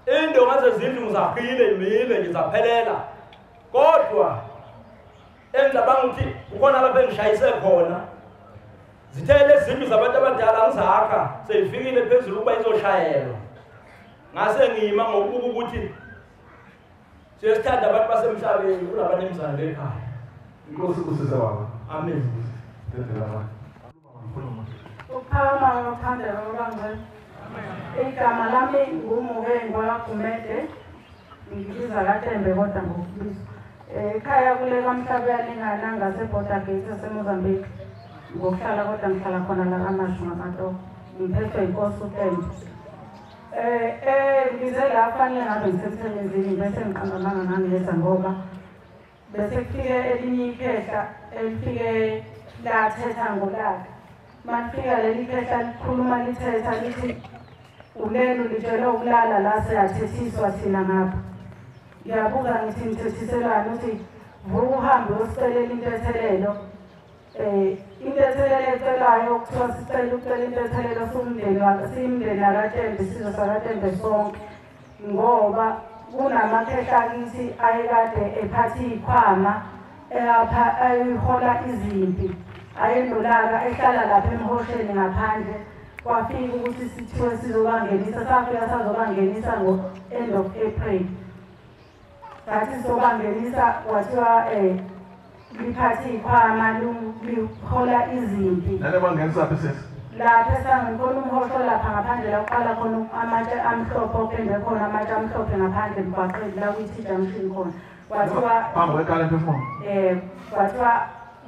indonga zezindlu ngizakhile imile nje zaphelela, kodwa engicabanga ukuthi kukhona lapho engishayise khona zithele izindlu zabantu abadala ngizakha seyifikile phezulu ukuba izoshayelwa. Ngase ngima ngokubuka ukuthi Siyasithanda abantu basemhlabeni kunabantu bekhaya. Inkosi kusise baba. Amen. Uphakama ngaphandle kwabangcwele. Igama lami nguMukeng wakaGumede. Ngibiza kaTembe kodwa ngokubizwa. Ekhaya kule kaMhlabuyalingana ngase-Border Gate yaseMozambique. Ngokuhlala kodwa ngihlala khona la kaMashu ngamatoko. Ngiphethwe inkosi uTembe. Ngize la kufanele ngabe ngisemsebenzini bese ngiqamba amanga ngangeza ngoba bese kufike elinye ikhehla elifike lathetha ngolaka. Malifika leli khehla likhuluma lithetha lithi ulelu litshelwe ukulala la siyathethiswa thina ngapha. Ngiyabuza ngithi nithethiselani uthi vuka uhambe uyosicelela intethelelo. Intethelelo ecelayo kuthiwa sicela ukucela intethelelo sumndeni siyimndeni yakaTembe isizwe sakaTembe sonke ngoba kunamakhehla akithi ayekade ephatha iy'khwama ayihola izimpi ayenolaka ehlala lapha emhosheni ngaphandle. Kwafika ukuthi sithiwe sizobangenisa, safika sazobangenisa ngo-end of April. Sathi sizobangenisa kwathiwa liphathe iy'khwama lihola izimpi. Nalebangenisa phi sisi? Lapha esangweni khona umhosho lapha ngaphandle la kuqala khona amatshe amhlophe opende khona amatshe amhlophe ngaphandle emgwaqeni la kwi-T junction khona. Kwathiwa phambi kwekhaya lemphefumulo. Kwathiwa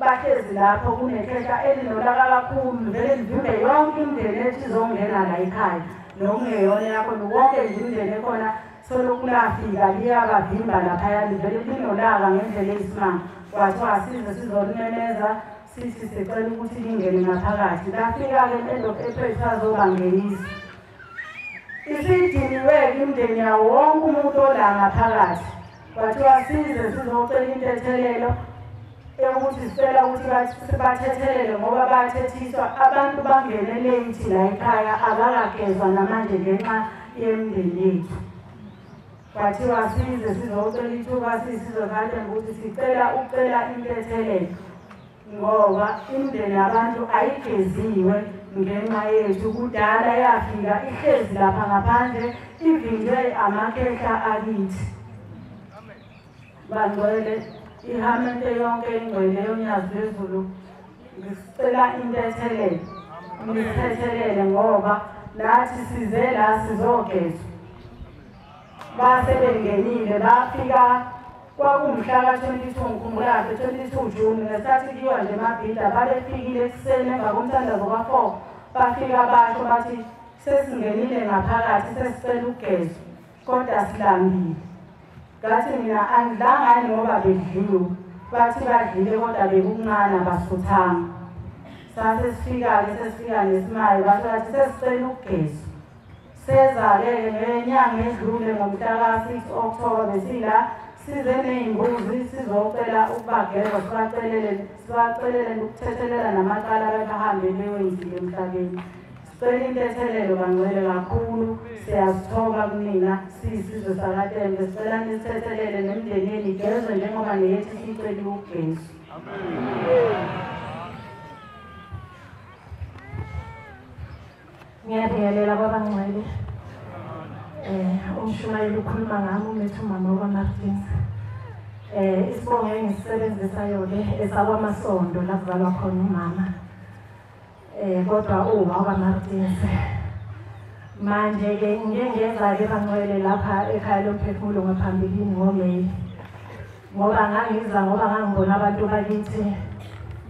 bahlezi lapho kunekhehla elinolaka kakhulu vele livimbe yonke imindeni ethi izongena la ekhaya nokungeyona yakhona wonke nje imindeni ekhona solokhu lafika liyabavimba laphaya livele linolaka ngendlela eyisimanga. Kwathiwa size sizolimemeza sithi sicela ukuthi lingene ngaphakathi. Lafika-ke end of April sazobangenisa. Isidiniwe-ke imindeni yawo wonke umuntu ola ngaphakathi. Kwathiwa size sizocela intethelelo ukuthi sicela ukuthi sibathethelele ngoba bathethiswa abantu bangene late la ekhaya abakagezwa namanje ngenxa yemindeni yethu. Kwathiwa size sizocela ithuba sizothatha ukuthi sicela ukucela intethelelo ngoba imindeni yabantu ayigeziwe ngenxa yethu. Kudala yafika ihlezi lapha ngaphandle ivinjwe amakhehla akithi. Bangcwele ihamente yonke ingcwele yonyazi lwezulu ngisicela intethelelo nisithethelele ngoba nathi size la sizogezwa. Base bengenile bafika kwakumhla ka-22 ngikhumbula kahle 22 June ngesikhathi kuyiwa nje emabhida babefikile ekuseni emva komthandazo kwa-4 bafika basho bathi sesingenile ngaphakathi sesicela ukugezwa kodwa silambile. Ngathi mina angidlanga ngoba bedliwe, bathi badlile kodwa bekuncane abasuthanga. Sase sifika-ke sesifika nesimayo basho bathi sesicela ukugezwa. Seza-ke ngenyanga edlule ngomhla ka-6 October besila size ney'mbuzi sizocela ukubageza sibacelele ukuthethelela namacala abebahambe bewenzile emhlabeni. Sicela intethelelo bangcwele kakhulu, siyazithoba kunina siyisizwe sakaTembe. Sicela nisithethelele nemindeni yenu igezwe njengoba neyethu siyiceliwe ukugezwa. Ngiyabingelela kwabangcwele. Umshumayeli ukhuluma ngami umethu umama wakwaMartins. Isibongo engisisebenzisayo-ke esakwaMasondo la kuzalwa khona umama. Kodwa uwa wakwaMartins. Manje-ke ngike ngeza-ke bangcwele lapha ekhaya lomphefumulo ngaphambilini ngoMeyi. Ngoba ngangiza ngoba ngangibona abantu bakithi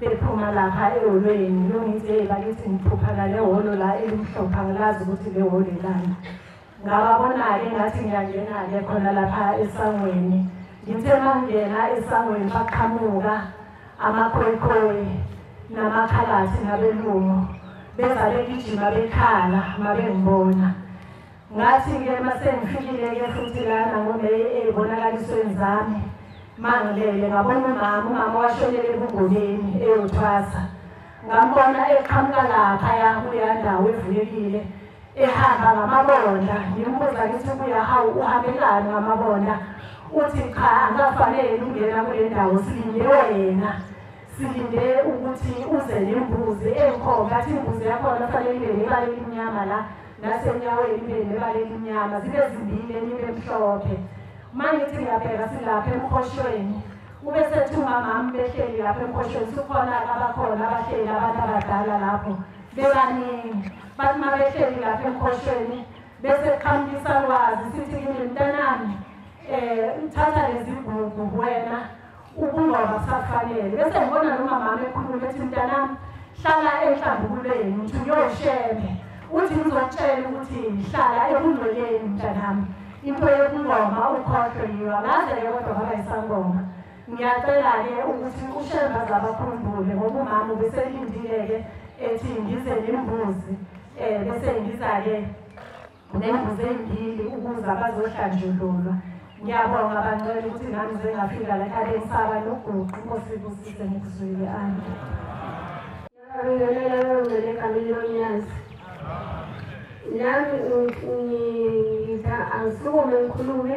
bephuma lapha eholweni. Ngithi bakithi ngiphupha ngale hholo la elimhlophe angilazi ukuthi le hholo elani. Ngababona-ke ngathi ngiyangena-ke khona lapha esangweni. Ngithe mangena esangweni baqhamuka amakhoyikhoyi namakhalathi nabelungu beza begijima bekhala mabengibona. Ngathi-ke mase ngifikile-ke futhi lana ngoba ey'bonakalisweni zami mangilele ngabona umama washonela ebungomeni eyothwasa. Ngambona eqhamuka laphaya kuleya ndawo evulekile ehamba ngamabonda. Ngimbuza ngithi kuya hawu uhambelani ngamabonda? Uthi cha angafanele ungena kule ndawo silinde wena, silinde ukuthi uze nembuzi enkhomba. Athi imbuzi yakhona kufanele ibe nebala elimnyama la nasenyaweni ibe nebala elimnyama, zibe zimbili enye ibe mhlophe. Mangithi ngiyabheka silapha emkhoshweni. Ube sethi umama behleli lapha emkhoshweni sikhona abakhona abahleli abantu abadala lapho bebaningi. Bathi mabehleli lapha emkhoshweni bese qhamukisa lwazi sithi kimi mntanami uthatha lezi gugu wena ubungoma kusafanele. Bese ngibona noma mama ekhuluma ethi mntanami hlala enhlambulweni uthi uyoshebe uthi ngizokutshela ukuthi hlala ebungcweleni mntanami into yobungoma ukhohlwe yiyo ngaze-ke kodwa kwaba isangoma. Ngiyacela-ke ukuthi uShembe aze abakhumbule ngoba umama ubeselindile-ke ethi ngize nembuzi bese ngiza-ke nembuzi ey'mbili ukuze abazohlanjululwa. Ngiyabonga bangcwele ukuthi nami ngize ngafika la ekhaya ngisaba noguqa. Inkosi ibusise ngikuzwile. Amen. Ngibingelela egameni loNyazi. Nami ngithi angisukume ngikhulume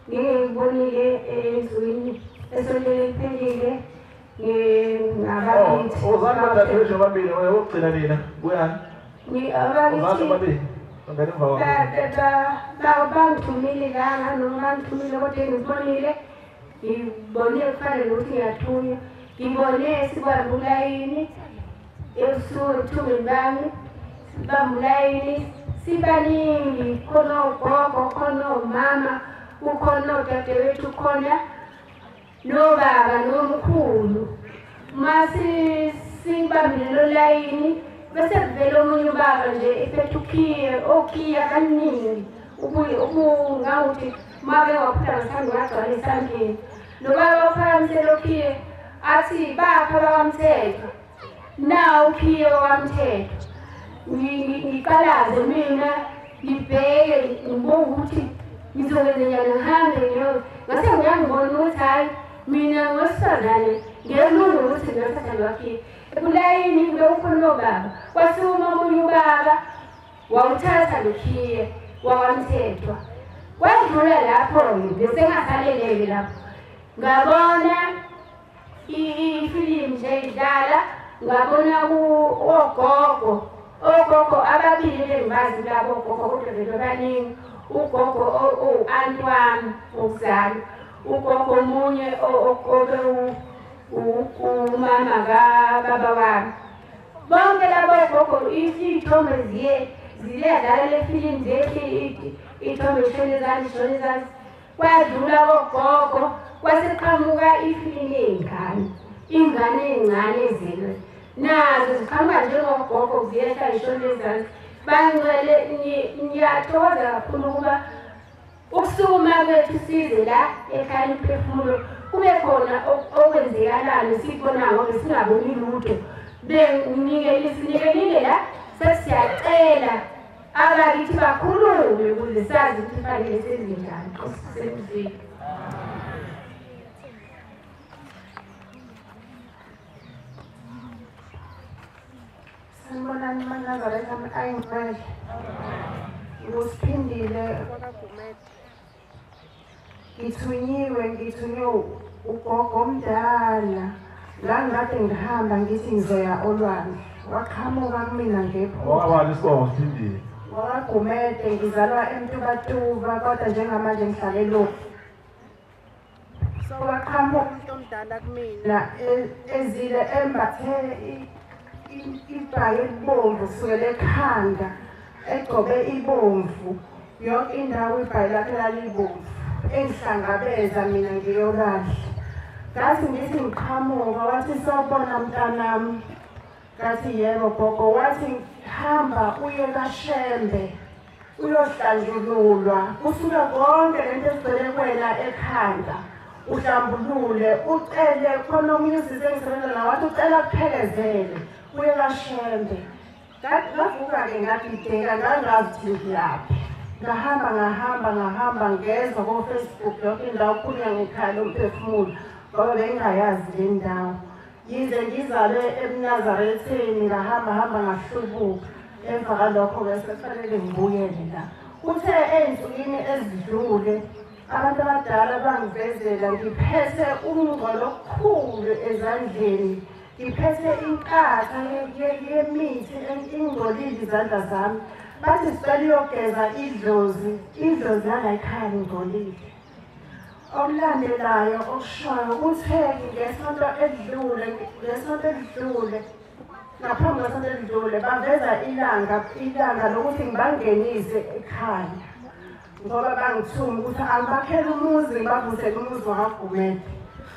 ngike ngibonile ezwini esontweni eliphelile ngabakithi. Ozani badadewethu ababili wokugcina nina buyani. Ozani ababili bangena emva kwakho. Bangithumile lana noma bangithumile kodwa ngibonile ngibone kufanele ukuthi ngiyathunywa. Ngibone sibambe ulayini ebusuku ethungeni bami sibambe ulayini sibaningi khona ogogo khona omama kukhona odadewethu khona nobaba nomkhulu. Uma sibambile lo layini bese kuvela omunye ubaba nje ephethe ukhiye okhiya kaningi ubungawuthi uma bewaphula ngesandla ungagcwala esandleni. Lo baba uphakamisele okhiye athi bapha bakwamthetho nawu ukhiye wakwamthetho. Ngiqalaze mina ngibheke ngibonge ukuthi ngizokwenza njani ngihambe ngase ngiyangibona ukuthi hhayi mina ngosifazane ngiyelunga ukuthi ngingathatha lwakhiye. Ekulayini bekukhona obaba kwasukuma omunye ubaba wawuthatha lokhiye wakwamthethwa. Kwadlula lapho-ke bese ngasaleleke lapho ngabona ifilimu nje idlala ngabona ogogo ogogo ababili bengibazi labo ogogo kodwa vele baningi. Ugogo owu-anti wami wokuzalwa, ugogo omunye obe umama kababa wami. Bonke labo ogogo iy'thombe ziyadlala le filimu zehle iy'thombe zishone ezansi zishone ezansi. Kwadlula kogogo kwaseqhamuka ifilimu yey'ngane, iy'ngane ey'ncane ezelwe nazo ziqhamuka njengogogo ziyehla zishone ezansi. Bangcwele ngiyathokoza kakhulu ukuba ukusukuma kwethu size la ekhaya lomphefumulo kube khona okwenzekalayo sikubonayo ngoba singaboni lutho. Sinikelile la sesiyacela abakithi bakhulume ukuze sazi ukuthi kufanele senze njani. Sekuzwile. Sanibonani maNazaretha ayingcwele. Ngusiphindile ngithunyiwe ngithunywe ugogo omdala. La ngikade ngihamba ngithi ngizoya olwandle waqhamuka kumina ngephutha. Wakabani isibongo Siphindile? WakaGumede, ngizalwa eMtubatuba kodwa njengamanje ngihlala eLovu. So waqhamuka umuntu omdala kumina ezile embathe ibhayi elibomvu kusukela ekhanda egcobe ibomvu yonke indawo ibhayi lakhe lalibomvu engihlangabeza mina ngiyolwandle. Ngathi ngithi ngiqhamuka wathi sawubona mntanami. Ngathi yebo gogo. Wathi hamba uye kaShembe uyohlanjululwa kusuka konke lento egcwele kwena ekhanda uhlambulule ucele khona omunye usisi engisebenza naye wathi ucela kuphelezele uye kaShembe. Ngavuka-ke ngagideka ngangazi ukuthi ngiyaphi. Ngahamba ngahamba ngahamba ngezwa ko-Facebook yonke indawo kukhulunywa ngekhaya lomphefumulo ngoba bengingayazi le ndawo. Yize ngizalwe eMnazaretheni ngahamba hamba ngahlubuka. Emva kwalokho-ke sekufanele ngibuyele la. Kuthe ey'nsukwini ezidlule abantu abadala bangivezela ngiphethe umngcwalo okukhulu ezandleni, ngiphethe inkatha yemithi ingcolile izandla zami. Bathi sicela uyogeza idlozi, idlozi lala ekhaya lingcolile. Okulandelayo okushoyo kuthe ngesonto edlule ngaphambi kwesonto edlule baveza ilanga lokuthi ngibangenise ekhaya ngoba bangithuma ukuthi angibakhele umuzi ngibavusele umuzi wakwaGumede.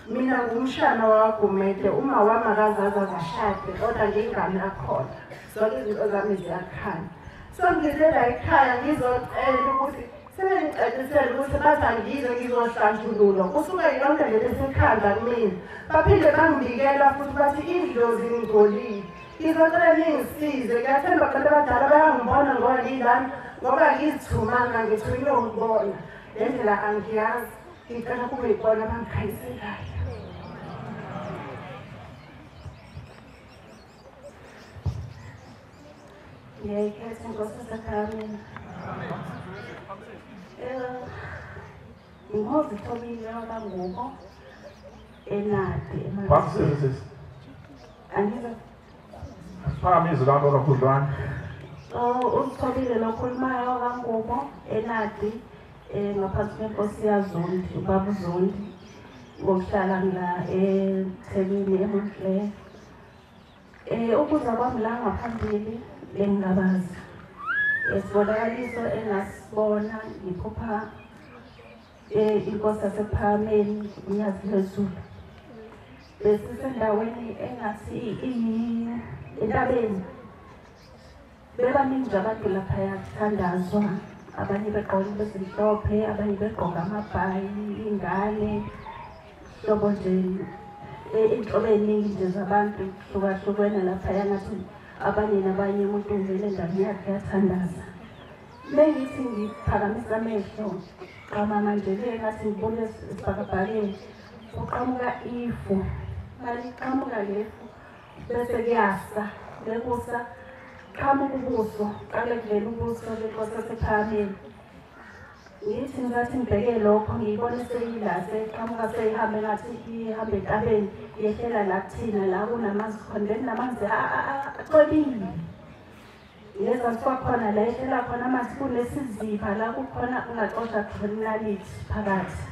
Mina ngumshana wakwaGumede, uma wami akazazi azashade kodwa ngiyingane yakhona, zonke izinto zami ziyakhanya. So ngize la ekhaya ngizocela ukuthi sebengicacisele ukuthi bathi angize ngizohlanjululwa kusuke yonke lento esekhanda kumina. Baphinde bangibikela futhi bathi idlozi ngingcolile. Ngizocela ningisize, ngiyathemba abantu abadala bayangibona ngoba ngilana ngoba ngizithumanga ngithunywe ukubona. Le ndlela angiyazi, ngicela kube yibona abangikhanyiselayo. Ngiyayikhetha inkosi yaseKhakameni. Ngozithobile kaNgubo enade emazi. Angize Phakamiso lapho kakhudlwana. Uzithobile lokhulumayo kaNgubo enadi ngaphansi kwenkosi yaZondi, ubaba uZondi, ngokuhlala ngila eThekwini eMontclair. Ukuza kwami la ngaphambili bengingabazi. Isibonakaliso engasibona ngiphupha inkosi yasePhakameni uNyazi lwezulu. Besisendaweni engathi entabeni. Bebaningi nje abantu laphaya kuthandazwa, abanye begqoke into ezimhlophe, abanye begqoke amabhayi, iy'ngane, hlobo nje iy'nhlobo ey'ningi nje zabantu hlukahlukene laphaya, ngathi abanye nabanye umuntu uvele endaweni yakhe yathandaza. Mengithi ngiphakamisa amehlo qamama nje le ngathi ngibona esibhakabhakeni kuqhamuka ifu, maliqhamuka lefu bese kuyasa, bekusa qhamuka ubuso, qale kuvela ubuso benkosi yasePhakameni. Ngithi ngisathi ngibheke lokho ngiyibone seyila seyiqhamuka seyihambe ngathi ihambe entabeni yehlela la kuthina la kunamanzi khona, bekunamanzi acwebile. Ngezansi kwakhona la ehlela khona amanzi kunesiziba la kukhona ungacosha khona inalithi phakathi.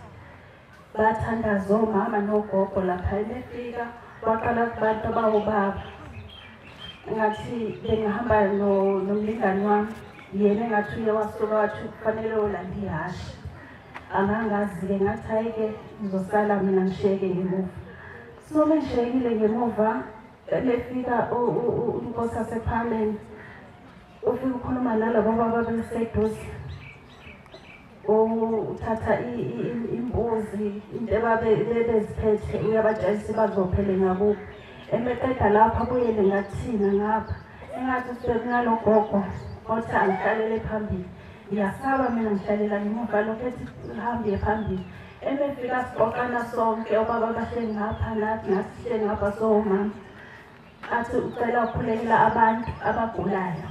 Bathandaza omama nogogo lapha, befika waqala kubantu abawubaba. Ngathi bengihamba nomlingani wami, yena engathi uye wasuka wathi kufanele olanda ihhashi. Angangazi-ke, ngathi hhayi-ke ngizosala mina ngishiyeke ngemuva. So mengishiyekile ngemuva, befika inkosi yasePhakameni, ufika ukhuluma nalabo baba beseduze, uthatha imbuzi, into ebabeziphethe uyabatshayisa bazophele ngakubo. Emeqeda lapho abuyele ngathina ngapha, engathi sekunalo gogo othi angihlalele phambili. Ngiyasaba mina ngihlalela ngemuva lokhu ethi uhambe phambili. Emefika siqoqana sonke, obaba bahleli ngapha nathi sihleli ngapha sowomama. Athi ucela ukukhulekela abantu abagulayo.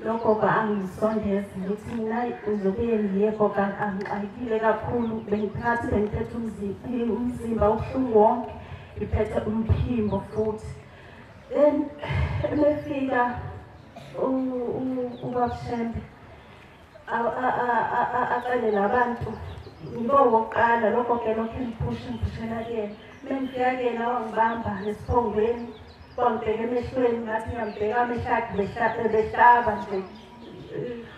Lo gogo angisondeze ngithi mina ngizobuye ngiye gogo, angixakile kakhulu, bengiphakathi bengiphethe umzimba ubuhlungu wonke, ngiphethe umphimbo futhi. Then emefika ubaba Shembe acele labantu ngibo wokuqala lokho ke lokho engiphusha ngiphushela kuyena. Mengifika kuyena wangibamba esiphongweni, wangibheka emehlweni, ngathi ngiyambheka amehlo akhe behlaba nje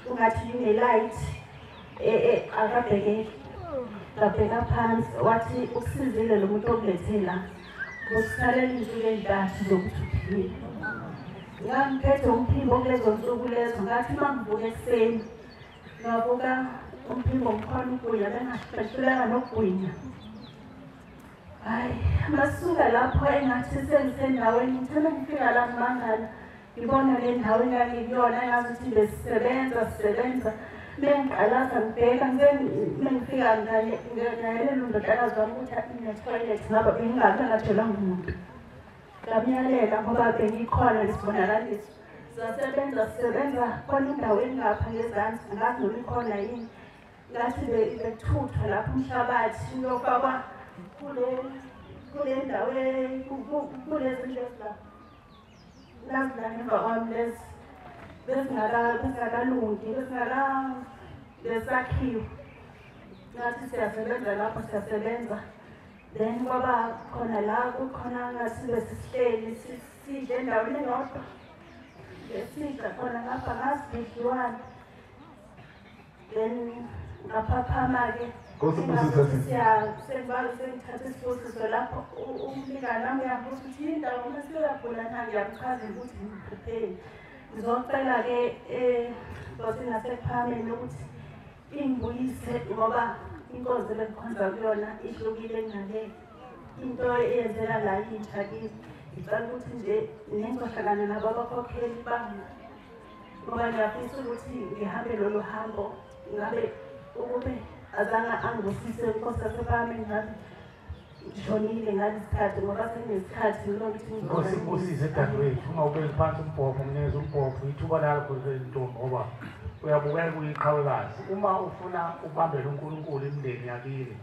ungathi ngine-light, akabhekeki. Ngabheka phansi wathi ukusizile lo muntu okulethe la, usikhalela iy'nsuku ey'ntathu zokuthi uphile. Ngangiphethe umphimbo kulezo nsuku lezo, ngathi uma ngivuka ekuseni ngavuka umphimbo ngikhona ukugwinya, bengahluleka nokugwinya. Hhayi, masuka lapho engathi sengisendaweni, ngithe mengifika la ngimangala ngibona le ndawo engangikuyona engazuthi besisebenza sisebenza. Mengiqalaza ngibheka, mengifika ngayelela undodakazi wami ukuthi ine-toilet ngaba bengingabe ngatshelwanga umuntu. Ngamyalela ngoba bengikhona lesibonakaliso. Sasebenza sisebenza khona indawo engapha ngezansi, angazi noma ikhona yini. Ngathi bekuthuthwa lapho umhlabathi uyofakwa kule ndawo kulezi ndlu lezi la ngemva kwami lezi bezingakalungi, besakhiwe. Ngathi siyasebenza lapho siyasebenza. Then kwaba khona la kukhona ngathi besihleli sidle endaweni eyodwa. Besidla khona ngapha ngasidliwana. Then ngaphaphama-ke sengithatha isibusiso lapho umlingani wami uyabuza ukuthi yini indaba uma seyuyagula na, ngiyamchazela ukuthi ngiphupheni. Ngizocela-ke nkosini yaseKuphakameni ukuthi ingibuyise ngoba inkonzo ebengikhonza kuyona ihlukile kunale into eyenzeka la intsha kimi. Ngicela ukuthi nje nengizohlangana nabo abakhokheli bami ngoba ngiyafisa ukuthi ngihambe lolu hambo ngabe ukube azange angibusise inkosi yasePhakameni ngabe ngishonile ngalesikhathi ngoba senginesikhathi lokuthi Inkosi ikubusise dadewethu, ungawubeki phansi umbhobho, mnikeze umbhobho, ithuba lakho lentombi ngoba uyabukeka uyiqhawekazi. Uma ufuna ubambele uNkulunkulu imindeni yakini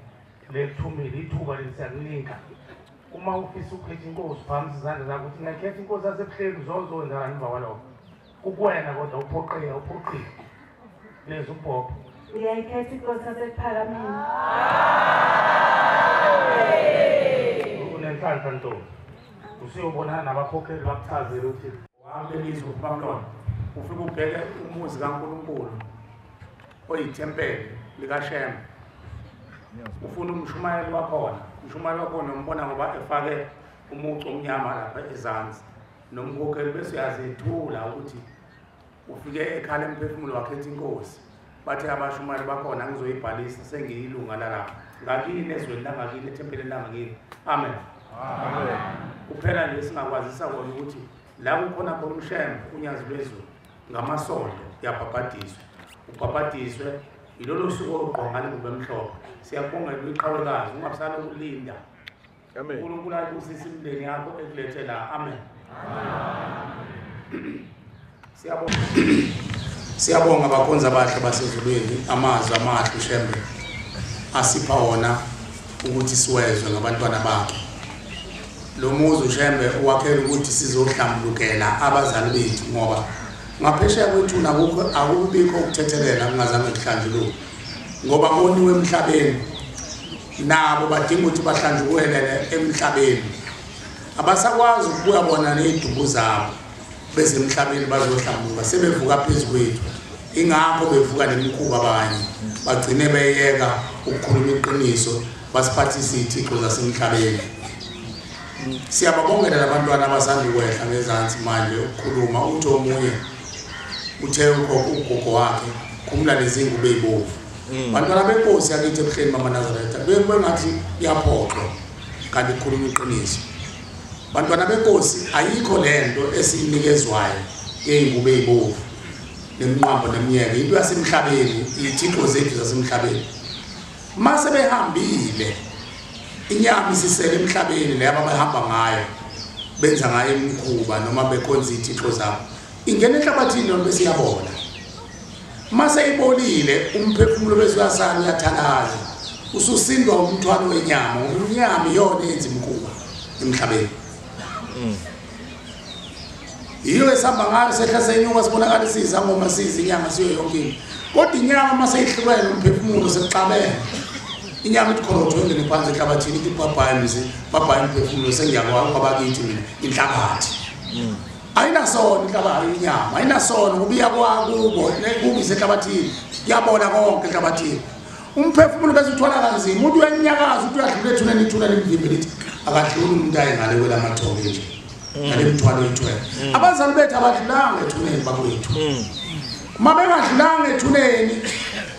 lekuthumile ithuba lesiyakunika. Uma ufisa ukukhetha inkosi phambi izandla zakho ukuthi ngiyakhetha inkosi yaseBuhleni uzozondana emva kwalokho. Kukuwena kodwa uphoqile uphoqile. Leza umbhobho. Ngiyayikhetha inkosi yaseKuphakameni. Unenhlanhla ntombi. Usuyobonana nabakhokheli bakuchazele ukuthi uhambe lizwe kubamlona. Ufike ubheke umuzi kaNkulunkulu oyithempeli likaShembe. Ufuna umshumayeli wakhona. Umshumayeli wakhona umbona ngoba efake umucu omnyama lapha ezansi. Nomkhokheli bese uyazethula ukuthi ufike ekhala emphefumulo wakhetha inkosi. Bathe abashumayeli bakhona ngizoyibhalisa sengiyilunga lalapha. Ngakini ezweni langakini ethempelini langakini. Amen. Amen. Kuphela nje singakwazisa kona ukuthi la kukhona khona uShembe uNyazi lwezulu ngamasonto uyabhabhadiswa. Ubhabhadiswe yilolo suku ogqoka ngale ngubo emhlophe. Siyakubongela uyiqhawekazi ungabusana ukulinda. Amen. uNkulunkulu ayibusise imindeni yakho ekulethe la. Amen. Siyabonga. Siyabonga abakhonzi abahle basezulwini amazwi amahle uShembe asipha wona ukuthi siwezwe ngabantwana bakhe. Lo muzi uShembe uwakhela ukuthi sizohlambulukela abazali bethu ngoba ngaphesheya kwethuna akukho akubikho ukuthethelela kungazange kuhlanjululwe ngoba koniwe emhlabeni nabo badinga ukuthi bahlanjukelele emhlabeni. Abasakwazi ukubuya bona nezidumbu zabo besemhlabeni bazohlambuluka sebevuka phezu kwethu. Ingakho bevuka nemikhuba abanye bagcine beyeka ukukhuluma iqiniso basiphathise izithixo zasemhlabeni. Siyababongela labantwana abasanda ukwehla ngezansi manje ukukhuluma. Uthi omunye uthe ugogo wakhe khumula lezi ngubo ezibovu. Bantwana benkosi yakithi eBuhleni mama Nazaretha bengathi iyaphoxwa kanti kukhuluma iqiniso. Bantwana benkosi ayikho lento esiyinikezwayo yeyingubo ezibovu neminqambo nemiyeke, into yasemhlabeni, izithixo zethu zasemhlabeni. Mase behambile inyama isisele emhlabeni laba abahamba ngayo benza ngayo imikhuba noma bekhonza izithixo zabo ingena enhlabathini yona bese iyabola. Mase ibolile umphefumulo bese uyasala uyathalaza ususindwa umthwalo wenyama ngoba inyama iyona eyenza imikhuba emhlabeni. Yiyo esihamba ngayo sehla senyuka sibonakala isizangoma siza inyama siyo yonke into. Kodwa inyama mase ihlukene umphefumulo sekuxabene. Inyama ithi khorotho ingene phansi enhlabathini ithi bhabhayi mzi bhabhayi umphefumulo sengiyakwazi kwabakithi mina inhlabathi. Ayinasono inhlabathi inyama ayinasono ngoba iyakwakubo kubi isenhlabathini kuyabola konke enhlabathini. Umphefumulo bese uthwala kanzima umuntu uyanyakaza uthi uyadlula ethuneni ithuna limvimbe lithi akadluli umuntu aye ngale kwelamathongo nje. Ngale mthwalo ethwele. Abazali bethu abadlulanga ethuneni bakwethu. Uma bengadlulanga ethuneni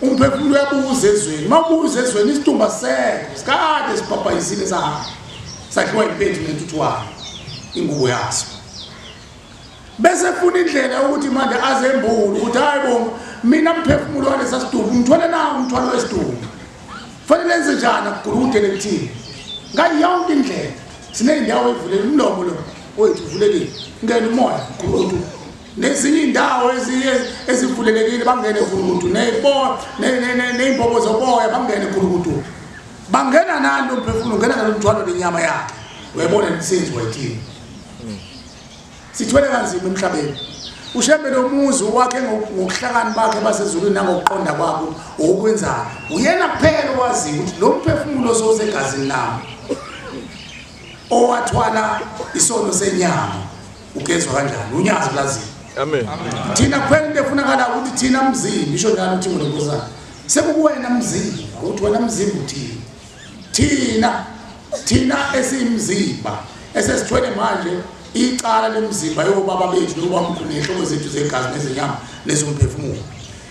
umphefumulo uyabuza ezweni. Uma ubuza ezweni isidumbu sekho sikade sibhabhayisile sahamba. Sadliwa impethu nentuthwane ingubo yaso. Bese funa indlela ukuthi manje azembule ukuthi hayi bo mina mphefumulo walesa sidumbu ngithwele nawo umthwalo wesidumbu. Fanele enze njani akugulude lekuthini? Ngayo yonke indlela sineyindawo evulekile umlomo lo wethu uvulekile ngene umoya gulukudu. Nezinye indawo ezivulelekile bangene gulukudu ney'mbobo zoboya bangene gulukudu. Bangena nani lo mphefumulo ungena nalo mthwalo lenyama yakhe. Uyayibona imisebenzi wayithini. Sithwele kanzima emhlabeni. uShembe lo muzi wakhe ngokuhlakani bakhe basezulwini nangokuqonda kwakhe okwenzani uyena kuphela owaziyo ukuthi lo mphefumulo osegazini lami owathwala isono senyama ugezwa kanjani unyazi laziyo. Amen. Thina kuphela into efunakala ukuthi thina mzimba isho njalo uThingo leNkosana sekukuwena mzimba ukuthi wena mzimba uthini thina esiyimzimba esesithwele manje icala lemzimba yobaba bethu nobamkhulu nehloko zethu zegazi nezenyama nezomphefumulo.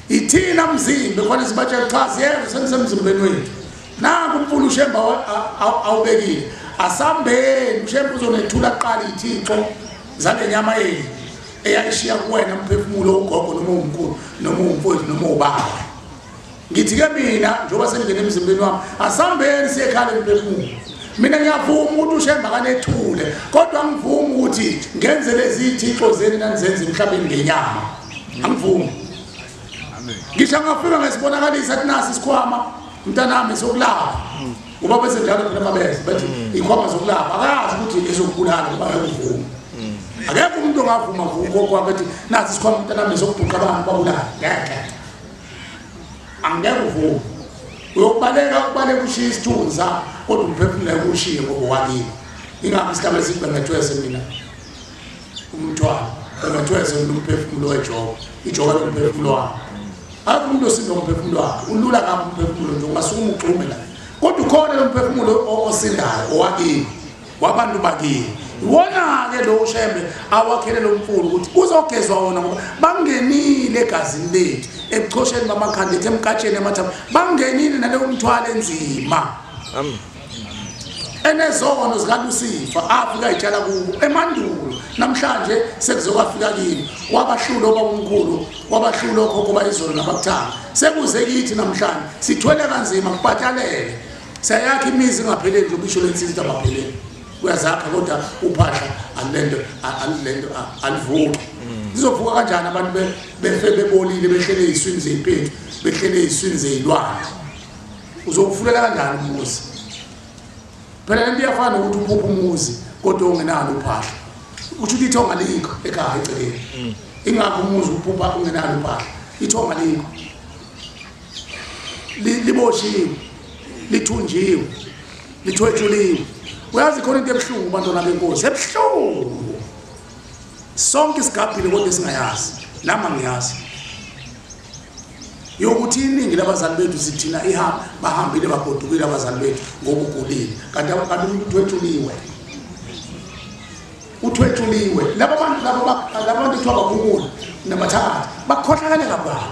Ithina mzimba kufanele sibatshele cha siyezwe senisemzimbeni wethu. Nangu umfula uShembe awubekile asambeni uShembe uzonethula kuqala ithixo zale nyama yenu eyayishiya kuwena mphefumulo ugogo noma umkhulu noma umfowethu noma ubaba. Ngithi ke mina njengoba sengingene emzimbeni wami asambeni siye ekhaya lemphefumulo. Mina ngiyavuma ukuthi uShembe akanethule kodwa angivumi ukuthi ngenze lezi ithixo zenu nanizenze emhlabeni ngenyama. Angivumi. Ngisho ngafika ngesibonakalisa athi nasi isikhwama mntanami sokulapha. Ngoba bese njalo phela mabese bathi ikhwama zokulapha akazi ukuthi ezokubulala ngoba akuvumi. Akekho umuntu ongavuma ugogo wakhe athi nasi isikhwama mntanami sokubhuqa abantu babulala. Ngeke. Angeke uvume. Uyokubaleka ubaleka ushiye isithunzi kodwa umphefumulo ushiye ngoba wakini. Ingakho isihlabelo sithi bengethwese mina umthwalo, bengethwese umphefumulo wejoka, ijoka lomphefumulo wami. Akukho umuntu osinda umphefumulo wakhe, ulula kabi umphefumulo nje ungasukuma ugxume la. Kodwa ukhona lo mphefumulo osindayo owakini, wabantu bakini. Iwona-ke lo uShembe awakhele lo mfula ukuthi uzogezwa wona ngoba bangenile egazini lethu, ebuchosheni bamakhanda ethu, emkatsheni emathamba, bangenile naleyo mthwalo enzima. Enezono zikaLusifa afika itshala kubo emandulo namhlanje sekuzokwafika kini wabahlula obabomkhulu wabahlula okhokho bayizolo nabakuthanga sekuze kithi namhlanje sithwele kanzima kupatalele siyayakha imizi ingapheleli nje ubisho lensiza abapheleli uyazakha kodwa uphahla alento alivuki. Lizovuka kanjani abantu befe bebolile behlele eziswini zezimpethu behlele eziswini zezilwane? Uzokufulela kanjani umuzi? Phela lento iyafana nokuthi uphuphe umuzi kodwa ungenalo uphahla. Usho ukuthi ithonga likho ekhaya eceleni. Ingakho umuzi uphupha ungenalo uphahla. Ithonga likho. Liboshiwe, lithunjiwe, lithwetshuliwe. Uyazi khona into ebuhlungu bantwana benkosi, ebuhlungu. Sonke isigabhile kodwa singayazi. Nami angiyazi. Yokuthi iningi labazali bethu sithina ihamba bahambile bagodukile abazali bethu ngoba ugulile kanti umuntu uthwetshuliwe. Uthwetshuliwe. Laba bantu laba kuthiwa bakukula nabathakathi bakhohlakale kabantu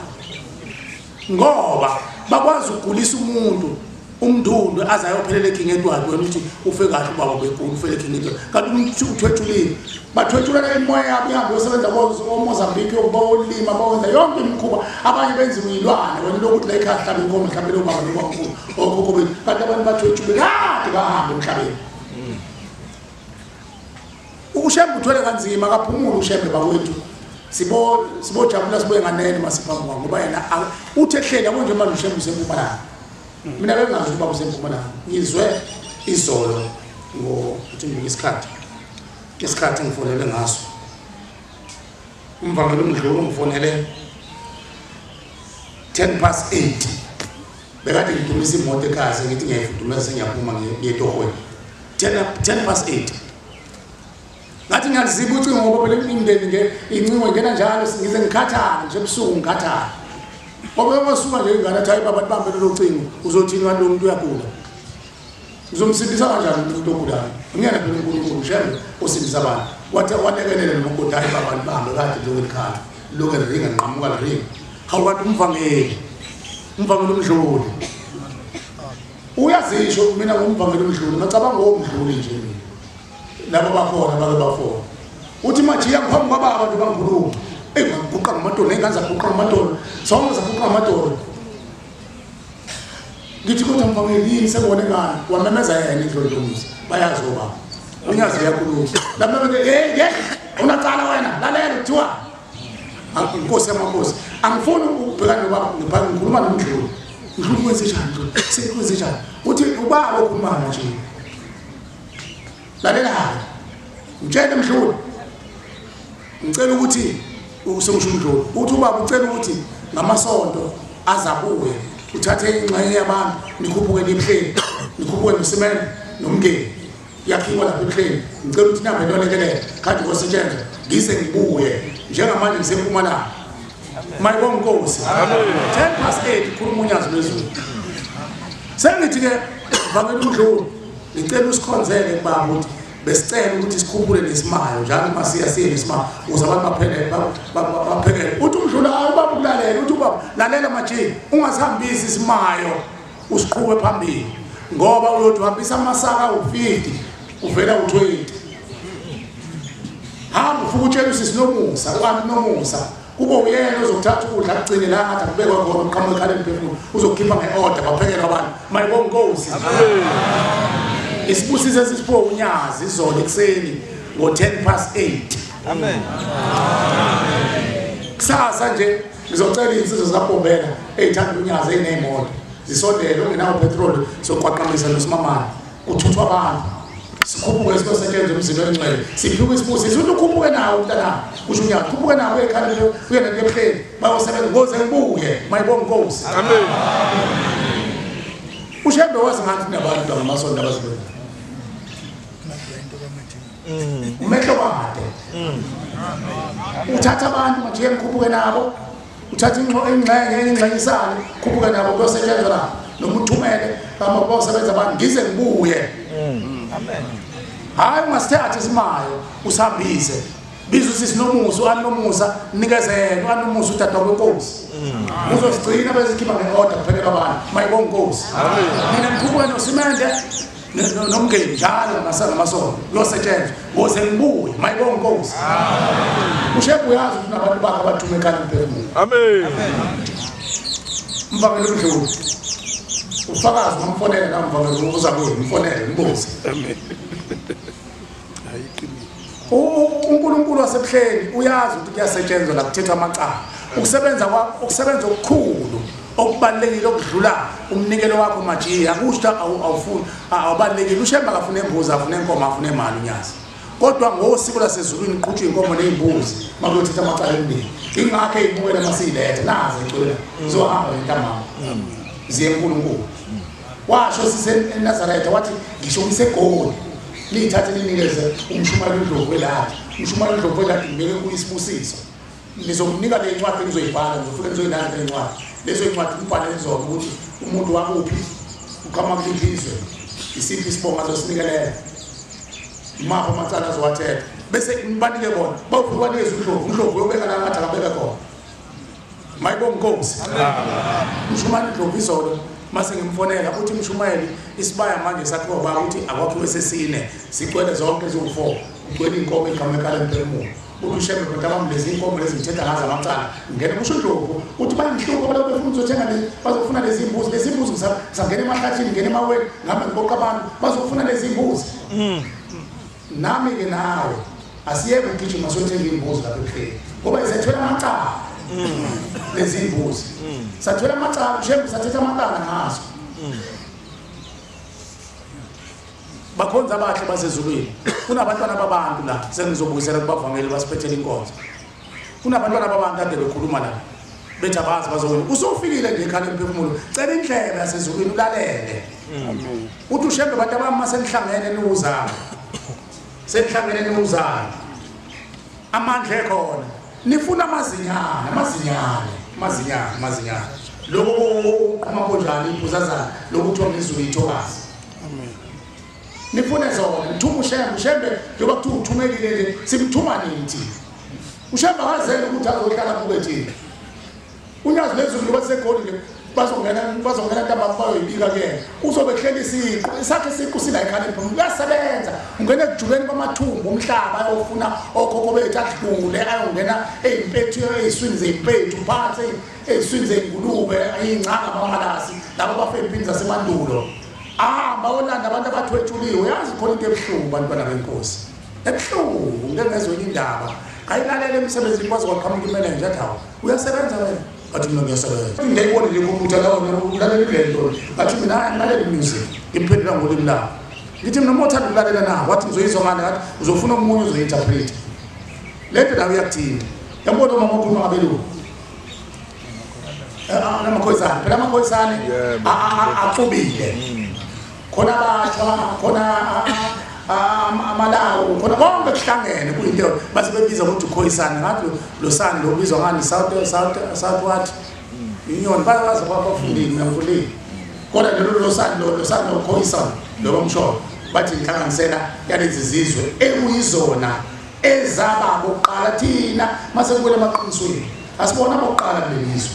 ngoba bakwazi ukugulisa umuntu umndundu aze ayophelela eKing Edward wena uthi ufe kahle ubaba begula ufele eKing Edward kanti umuntu uthwetshuliwe. Bathwetshulana imimoya yabo ihambe yosebenza koMozambique yokubolima bawenza yonke imikhuba abanye benziwa iy'lwane wena lokuthi la ekhaya hlaba inkomo mhlawumbe lobaba nobamkhulu okhokho bethu kanti abantu bathwetshule kade bahambe emhlabeni. UShembe uthwele kanzima akaphumule uShembe bakwethu. Sibojabula sibuye nganene masiphambi kwakhe ngoba yena uthi ehleli yabo nje manje uShembe usempumalanga. Mina bengazi ukuthi baba usempumalanga. Ngizwe izolo ngokuthi ngibuke isikhathi. Isikhathi ngifonele ngaso. Umvangeli umdlulu ungifonele 8:10. Bekade ngidumisa imoto ekhaya sengithi ngiyayifudumeza sengiyaphuma ngiye etohweni. 8:10. Ngathi ngiyaziba ucingo ngoba phela imindeni nje incingo ingena njalo ngize ngikhathale nje ebusuku ngikhathale. Ngoba masuka nje ingane athi hayi baba bambe lelo cingo uzothini kanti lo muntu uyagula. Ngizomsindisa kanjani umuntu ogulayo? Ngiyena phela uNkulunkulu uShembe osindisa abantu. Wathi walekelele nomakoti hayi baba libambe kade lokho likhala. Lokho ringa nqamuka ringa. Hawu kanti umvangeli. Umvangeli umdluli. Uyazisho mina ngumvangeli umdluli ngacabanga ngomdluli nje mina. Laba bakhona bake bafona. Uthi majiya ngiphambi kwababa nje bangikhuluma. Ey ngiguqa ngamadolo nengane zaguqa ngamadolo. Sonke zaguqa ngamadolo. Ngithi kodwa mvangeli yini sekubone ngani? Wamemeza yena indlu yomuzi. Bayazi obaba. Unyazi uyakhuluma. Lamemeze hey hey unacala wena lalela kuthiwa inkosi yamakhosi. Angifuni ukubhekana nobaba ngikhuluma nomdluli. Mdluli kwenze njani mdluli? Sekwenze njani? Uthi ubaba okhuluma nje. Lalela ngitshele mdluli. Ngicela ukuthi Usengisho umdluli uthi ubaba ucela ukuthi ngamasonto azabuye uthathe ingxenye yabantu nikhuphuke nibuhleni nikhuphuke nosimene nomngeni yakhiwa lapha ebuhleni ngicela ukuthi nihambe niyolekelela kade kosetshenzwa ngize ngibuye njengamanje ngisempumalanga. Mayibonga inkosi. 8:10 khuluma unyazi lwezulu. Sengithi ke vangela umdluli ngicela usikhonzele kubaba ukuthi besicela ukuthi sikhuphule nesimayo njalo uma siya siye nesimayo ukuze abantu baphele baphekele. Uthi umdluli hayi ubaba ukulalela, uthi ubaba lalela manje ungasihambisi isimayo usiqhube phambili ngoba uyothi uhambisa amasaka u50 uvela u20. Hamba ufike utshela usisi Nomusa, u-anti Nomusa kube uyena ozokuthatha ukudla akugcine la ngathi akubekwa khona uqhamuka ekhala emphefumulo uzokhipha nge-order baphekele abantu. Mayibonga inkosi. Isibusiso esisiphiwe unyazi izolo ekuseni ngo-8:10. Amen. Kusasa nje ngizocela iy'nsizwa zikaBhombela ey'thanda unyazi ey'ney'moto zisondele ungenawo petroli soqwaqamisa nosimamane kuthuthwa abantu sikhuphuke siyosetshenzwa emzini oyingcwele siphiwe isibusiso. Uthi ukhuphuke nawo mntanami kusho unyazi ukhuphuke nawo uyekhala uye nento ebuhleni bayosebenza ngoze ngibuye. Mayibonga inkosi. Amen. Ushembe wazi ngathi nabantu ngamasonto abazibenza umehlo kade uthatha abantu manje ngikhuphuke nabo uthatha ingxenye ingxenyisane khuphuke nabo kuyosetshenzwa la noma uthumele bama bayosebenza abantu ngize ngibuye. Amen. Hayi ungasithatha isimayo usihambise biza usisi Nomusa u-anti Nomusa nikezele u-anti Nomusa udadwa kwenkosi uzosigcina bezikhipha nge-order kuphelelwa abantu. Mayibonga inkosi. Mina ngikhuphuke nosimende nomngeni njalo ngamasonto kuyosetshenzwa ngoze ngibuye. Mayibonga inkosi. Ushembe uyazi ukuthi nabantu bakhe abathume ekhaya emphefumulo. Amen. Mvangeli umdluli ufakazi ngamfonela namvangeli uza kuye mfonele mbuze. Amen. uNkulunkulu wasebuhleni uyazi ukuthi kuyasetshenzwa la kuthethwa amacala. Ukusebenza ukusebenza okukhulu okubalekile okudlula umnikelo wakho majiya akusho awufuni awubalekile. Ushemba akafuna imbuzi afuna inkomo afuna imali unyazi kodwa ngosiko lasezulwini iqhutshwa inkomo nezimbuzi makuyothetha amacala emndeni. Ingakho eyibukela masiyilethe nazi ecwela zohamba nentambama ziye eNkulunkulu. Washo sise eNazaretha wathi ngisho ngisegoli niyithathe ninikeze umshumayeli uNdlovu welapha umshumayeli uNdlovu welapha ngibeke kuyisibusiso ngizokunika le ncwadi engizoyibhala ngizofika ngizoyilanda le ncwadi lezo incwadi ngibhalele zona ukuthi umuntu wakuphi uqhamuka kuliphi izwe isiphi isibongo azosinikelela imaphi amacala azowathetha bese nibanike bona bawufika banikeze uNdlovu uNdlovu uyobeka la ngathi akabeke khona. Mayibonga inkosi. Umshumayeli uNdlovu izolo mase ngimfonela uthi umshumayeli isibaya manje sakhiwa baba uthi akwakhiwe sesine sigcwele zonke eziwu4 ugcwele inkomo igama ekhala emphefumulo uthi ushembe mntabami lezi inkomo lezi ngithetha ngazo amacala ngene kusho uNdlovu uthi bayinhlupho abantu befuna ukuzothenga lezi bazofuna lezi imbuzi lezi imbuzi ngisangena emahlathini ngene emaweni ngihambe ngiboqa abantu bazofuna lezi imbuzi. Nami ke nawe asiyeke ukugijima siyothenga imbuzi lapha ebuhleni ngoba izethwele amacala lezi imbuzi sathwele amacala ushembe sathetha amacala ngazo. Bakhonza abahle basezulwini kunabantwana babantu la sengizobuyisela kubavangeli basiphethele inkonzo kunabantwana babantu ade bekhuluma la bethi abazi bazowena usufikile nje ekhala emphefumulo cela indlebe yasezulwini ulalele. Uthi ushembe bantu abami masenihlangene niwuzana senihlangene niwuzana amandla ekhona nifuna amazinyane amazinyane amazinyane amazinyane lokho uqhuma kanjani iphuzazana lokhu kuthiwa ngezulu ithokazi. Amen. Nifune zona ngithuma ushembe ushembe njengoba kuthiwa uthumekile nje simthuma nithi ushembe akazele ukuthi azohlala kuke thina unyazi lezulu ngoba sisegoli nje bazongena ntambama bayoyibika kuyena uzobe kuhlela isiqu isakhe isiqu sila ekhaya emphefumulo uyasebenza ungena ekujuleni kwamathumbu omhlaba ayofuna okhokho bethu adlule ayongena ey'mpethu ey'swini zey'mpethu phansi ey'swini zey'ngulube iy'ncanga amamalasi labo bafe ey'mpini zasemandulo ahamba olanda abantu abathwetshuliwe. Yazi khona into ebuhlungu bantwana benkosi ebuhlungu ngike ngezwe enye indaba ayilalela emsebenzini kwaze kwaqhamuka imenenja athi hawu uyasebenza wena athi mina ngiyasebenza ngiyayibona nje ikhompyutha lawo ulalela ile nto athi mina ngilalela i-music ngimphendula ngolimi labo ngithi mina uma uthanda ukulalela na wathi ngizoyizwa ngani athi uzofuna omunye uzoyi-interpreta le nto nayo iyakuthinta. Yambona uma ukhuluma ngabelungu. Amakhoisane, phela amakhoisane axubile. Khona abasha, khona amalawu, khona konke kuhlangene kuyinto base bebiza ukuthi ukhoisane ngathi lo sani lo bizwa ngani South what? Union bayazi abafundile mina ngifundile. Kodwa lelo lo sani lo sani lo khoisane lo bamsho bathi inhlanganisela yalezi zizwe ekuyizona ezaba bokuqala thina mase kubele emaqinisweni. Asibona abokuqala kulelizwe.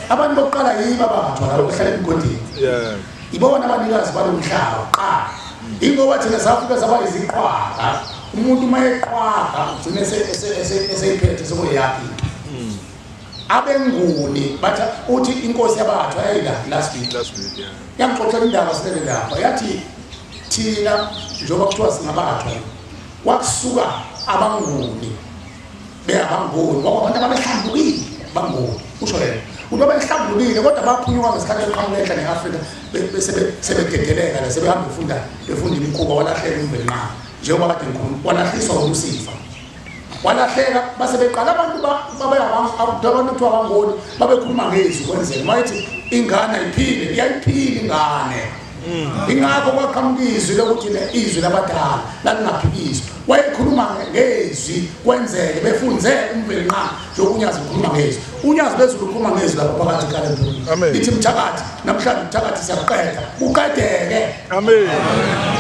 Abantu bokuqala yibo abathwa labo behlala emigodini. Ibona abanikazi balomhlaba kuqala. Ingoba thina safika saba iziqhwaga. Umuntu uma eqhwaga ugcine eseyiphethe sekuyakhe. Abenguni bathi uthi inkosi yabathwa yayila last week. Yangixoxela indaba silele lapha. Yathi thina njengoba kuthiwa singabathwa kwakusuka abanguni beyabanguni ngoba abantu ababehlambukile banguni usho yena uthi babehlambukile kodwa baphunyuka ngesikhathi eqhamuka enhla ne-Afrika sebededeleka la sebehamba befunda imikhuba walahleka umvelinqangi njengoba kade ngikhuluma walahliswa uLusifa walahleka base beqala abantu abantu kuthiwa abangoni babekhuluma ngezwi kwenzeka mayethi ingane ayiphile iyayiphila ingane. Ingakho kwaqhamuka izwi lokuthi izwi labadala lalingaphikiswa. Wayekhuluma ngezwi kwenzeke befunze umvelinqangi njengoba uNyazi ukhuluma ngezwi. UNyazi lwezulu ukhuluma ngezwi lapha phakathi kale. Lithi mthakathi namhlanje mthakathi siyakuqeda. Uqedeke. Amen.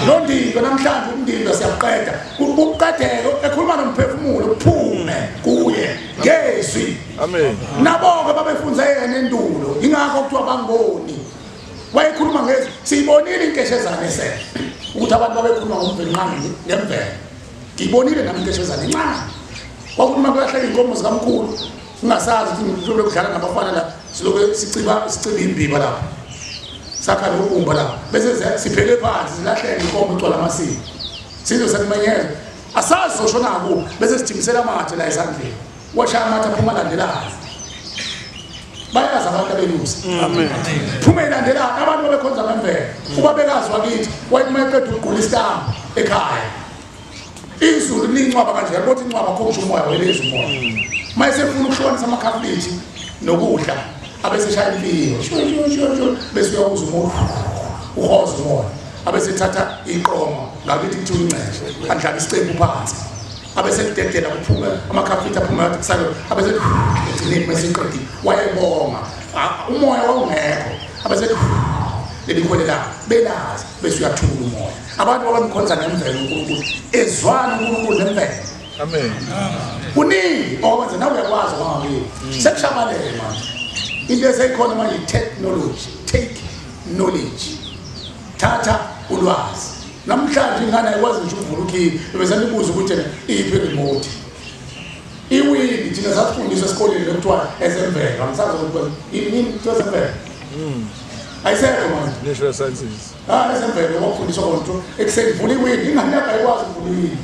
Lo ndindo namhlanje umndindo siyakuqeda. Uqedeke ekhuluma nomphefumulo uphume kuye ngezwi. Amen. Nabo ke babefunze yena endulo. Ingakho kuthiwa bangoni. Wayekhuluma ngezwi siyibonile inkeshezane esele ukuthi abantu babekhuluma ngomvelinqangi ngemvelo. Ngiyibonile nami inkeshezane incane. Kwakuthi uma kulahleka inkomo zikamkhulu ungasazi ukuthi ngilobe kudlala nabafana la silobe siciba imbiba lapha. Sakha nobumba lapha bese siphele phansi silahleke inkomo igcwala amasiko. Sizwe sekumenyezwa asazi soshona kuphi bese sithimisela amathe la esandleni. Washaya amathe aphuma landelayo. Bayazi abantu abelusi. Amen. Phuma ilandela abantu babekhonza ngemvelo. Ubabekazi wakithi wayeqeda ukugqula isitambu ekhaya. Izulu lincwaba kanje kodwa incwaba khongisho umoya welezi umoya. Mayesefuna ukushonisa amakhafilithi nokudla abese shaya impilo. Sho bese uyakuza umoya. Uhoza umoya. Abese thatha iqoma ngakithi kuthiwa inceshe andlala isicephu phansi. Abese kudedela kuphume amakhafilithi aphuma yathi kusale abese egcineni mase iqedile wayebonga umoya wawungekho abese lelikhwele belazi bese uyathula umoya. Abantu abamkhonza ngemvelo uNkulunkulu ezwana uNkulunkulu nemvelo. Amen. Kuningi okwenza nawe uyakwazi kwangakini sekushabalele manje into eseyikhona manje technology. Take knowledge, thatha ulwazi. Namhlanje ingane ayikwazi ngisho ukuvula ukhiye bese nibuza ukuthi iphi remote iwini. Thina sasifundiswa esikoleni lokuthiwa ezemvelo angisazi ukuthi yini kuthiwa ezemvelo. Ayisekho manje natural sciences. Ezemvelo kwakufundiswa konto ekuseni vula iwini ingane yakho ayikwazi ukuvula iwini.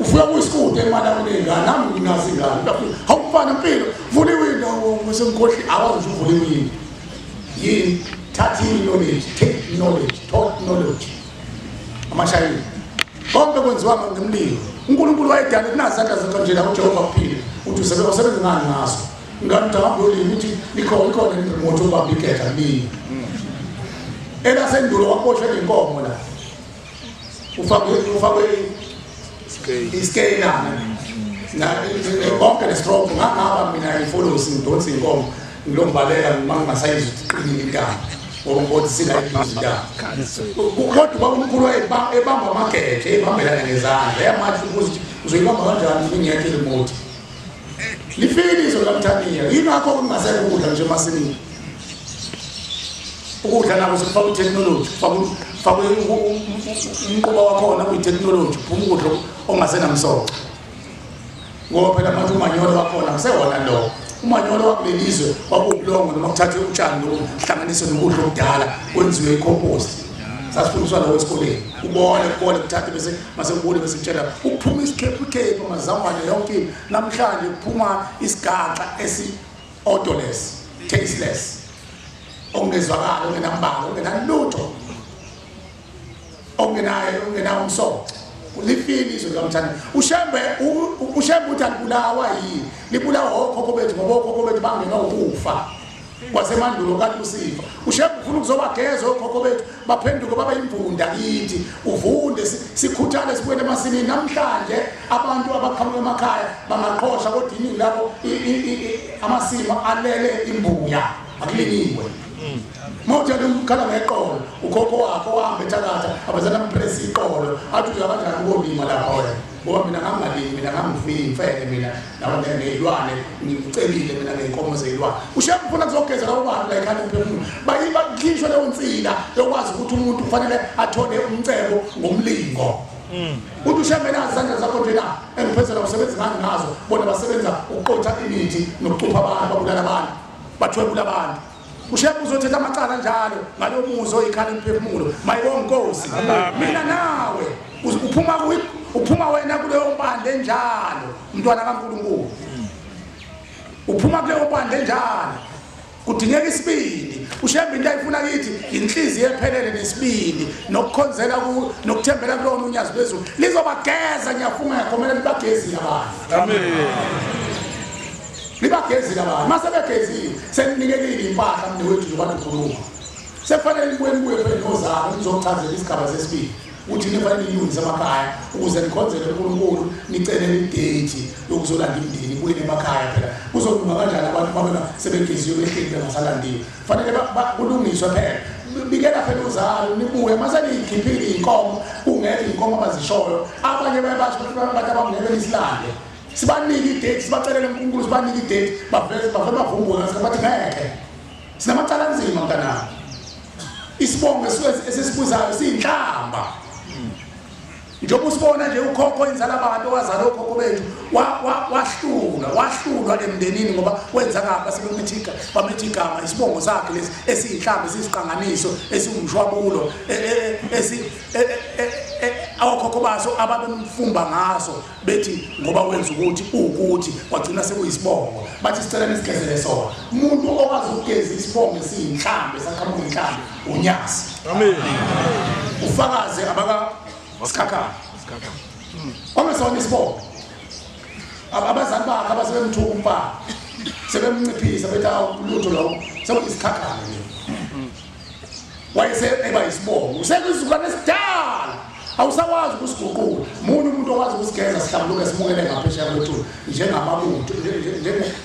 Ufika kuyisikude imali akunengane nami nginazo ingane hawumfana impilo vula iwini bese ngikhohle akwazi nje ukuvula iwini. Yini? Thatha knowledge, take knowledge, talk knowledge. Amashayini konke kwenziwa ngemlilo. uNkulunkulu wayedala kunazandla zakhe nje la uJehova kuphila uthi usebenza ngani ngaso. Ngani uhambe uyolima uthi ikhona remote ubamba igeja lini. Elasendulo waboshwe inkomo la ufake iskeyana na konke nestroke ngangaba mina ifolosi ngidonsa inkomo ngilombaleka ngingasayizi ukuthi iqinile intamo ngoba ngibona sila iduze intamo. Kodwa ubamkhulu ebamba amageje ebambelana ngezandla yamathi ukuthi uzoyibamba kanjani ingekho remote. Lifile izwe laMthaniya yingakho kungasekho ukudla nje emasimini. Ukudla nako sekufaka i-technology, kufakwe umquba wakhona kuyi-technology kuphuma ukudla ongasenamsoco. Ngoba phela manje umanyolo wakhona kusewona lo. Umanyolo wakulelizwe kwakuwubulongo noma kuthathwe utshani lokuhlanganiswe nokudla okudala kwenziwe i-compost. Sasifundiswa lokho esikoleni. Ubone kubone kuthathe bese mase kubone bese kutshela ukuphuma isikhephu amazambane yonke into. Namhlanje kuphuma isigaxa esi odorless, tasteless. Ongezwakala, ongenambala, ongenalutho. Ongenayo, ongenawo umsoco. Lifile izwe likaMthaniya. Ushembe ushembe uthi alibulawa yini? Libulawa okhokho bethu ngoba okhokho bethu bangenwa ukufa. Kwasemandulo kanti usifa. Ushembe ufuna ukuzobageza okhokho bethu baphenduke baba imvunda kithi. Uvunde sikhuthale sibuyele emasimini. Namhlanje abantu abaqhamuka emakhaya bangaqhosha kodwa iningi labo amasimu alele imbuya akulinyiwe. Mawuthi ukhala ngeqolo ukhokho wakho wahamba ethakatha abazana mpress iqolo athi uya kanjani ukolima lapha wena ngoba mina ngangingalimi mina ngangifuye imfene mina neyilwane ngicebile mina ngeyinkomo zeyilwane. Ushembe ufuna kuzogeza labo bantu la ekhaya emphefumulo bayibakhishwe leyo nsila yokwazi ukuthi umuntu kufanele athole umcebo ngomlingo. Uthi ushembe nazi izandla zakho nje la engiphezela usebenza ngani ngazo bona basebenza ukuqotha imithi nokucupha abantu babulala abantu bathwebula abantu. Ushembe uzothetha amacala njalo ngalo muzi oyikhala emphefumulo. Mayibonga Nkosi. Mina nawe uphuma wena kuleyo mpande enjalo mntwana kaNkulunkulu. Uphuma kuleyo mpande enjalo. Kudingeka isibindi. Ushembe into ayifuna kithi inhliziyo ephelele nesibindi nokukhonzela ku nokuthembela kulona unyazi lwezulu. Lizobageza ngiyafunga ngiyakhomela libagezile abantu. Amen. Libagezile abantu. Mase begezile seninikekile impahla mnewethu njengoba ukhuluma. Sekufanele nibuye phela nozalo nizochazela isigaba sesibili. Uthi nifanele nilungise emakhaya ukuze nikhonzele uNkulunkulu nicelele idate yokuzolanda imindeni ibuye emakhaya phela. Kuzolunga kanjani abantu babona sebegeziwe behleli bengasalandiwe. Fanele kulungiswe phela. Bikela phela uzalo nibuye mase niyikhiphile inkomo kungekho inkomo abazishoyo. Abanye bayabasho bathi abangeke nisilande. Sibanike idate sibacelele uNkulunkulu sibanike idate baveze bavumbuke bathi ngeke. Sinamacala anzima mntanami. Isibongo esisibuzayo siyinhlamba. Njengoba usibona nje ukhokho inzala abantu owazala okhokho bethu wahlulwa emndenini ngoba wenza kabi sebemethika bamethi igama isibongo sakhe lesi esiyinhlamba esisiqanganiso esiwumshwabulo esi okhokho baso ababemfumba ngaso bethi ngoba wenza ukuthi ukuthi kwagcina sekuyisibongo bathi sicela nisigezele sona. Umuntu okwazi ukugeza isibongo esiyinhlamba esaqhamuka inhlamba uNyazi. Amen. Ufakaze abaka Sikhakhane. Ongesona isibongo. Abazali bakhe abasebemthuka umfana sebemnciphisa bethi awulutho lokho sekuyisikhakhane nje. Wayese eba isibongo. Usekwizizukulwane esidala. Awusakwazi ukusiguqula. Munye umuntu okwazi ukusigeza sihlambuluke simukele ngaphesheya kwethuna njengamabutho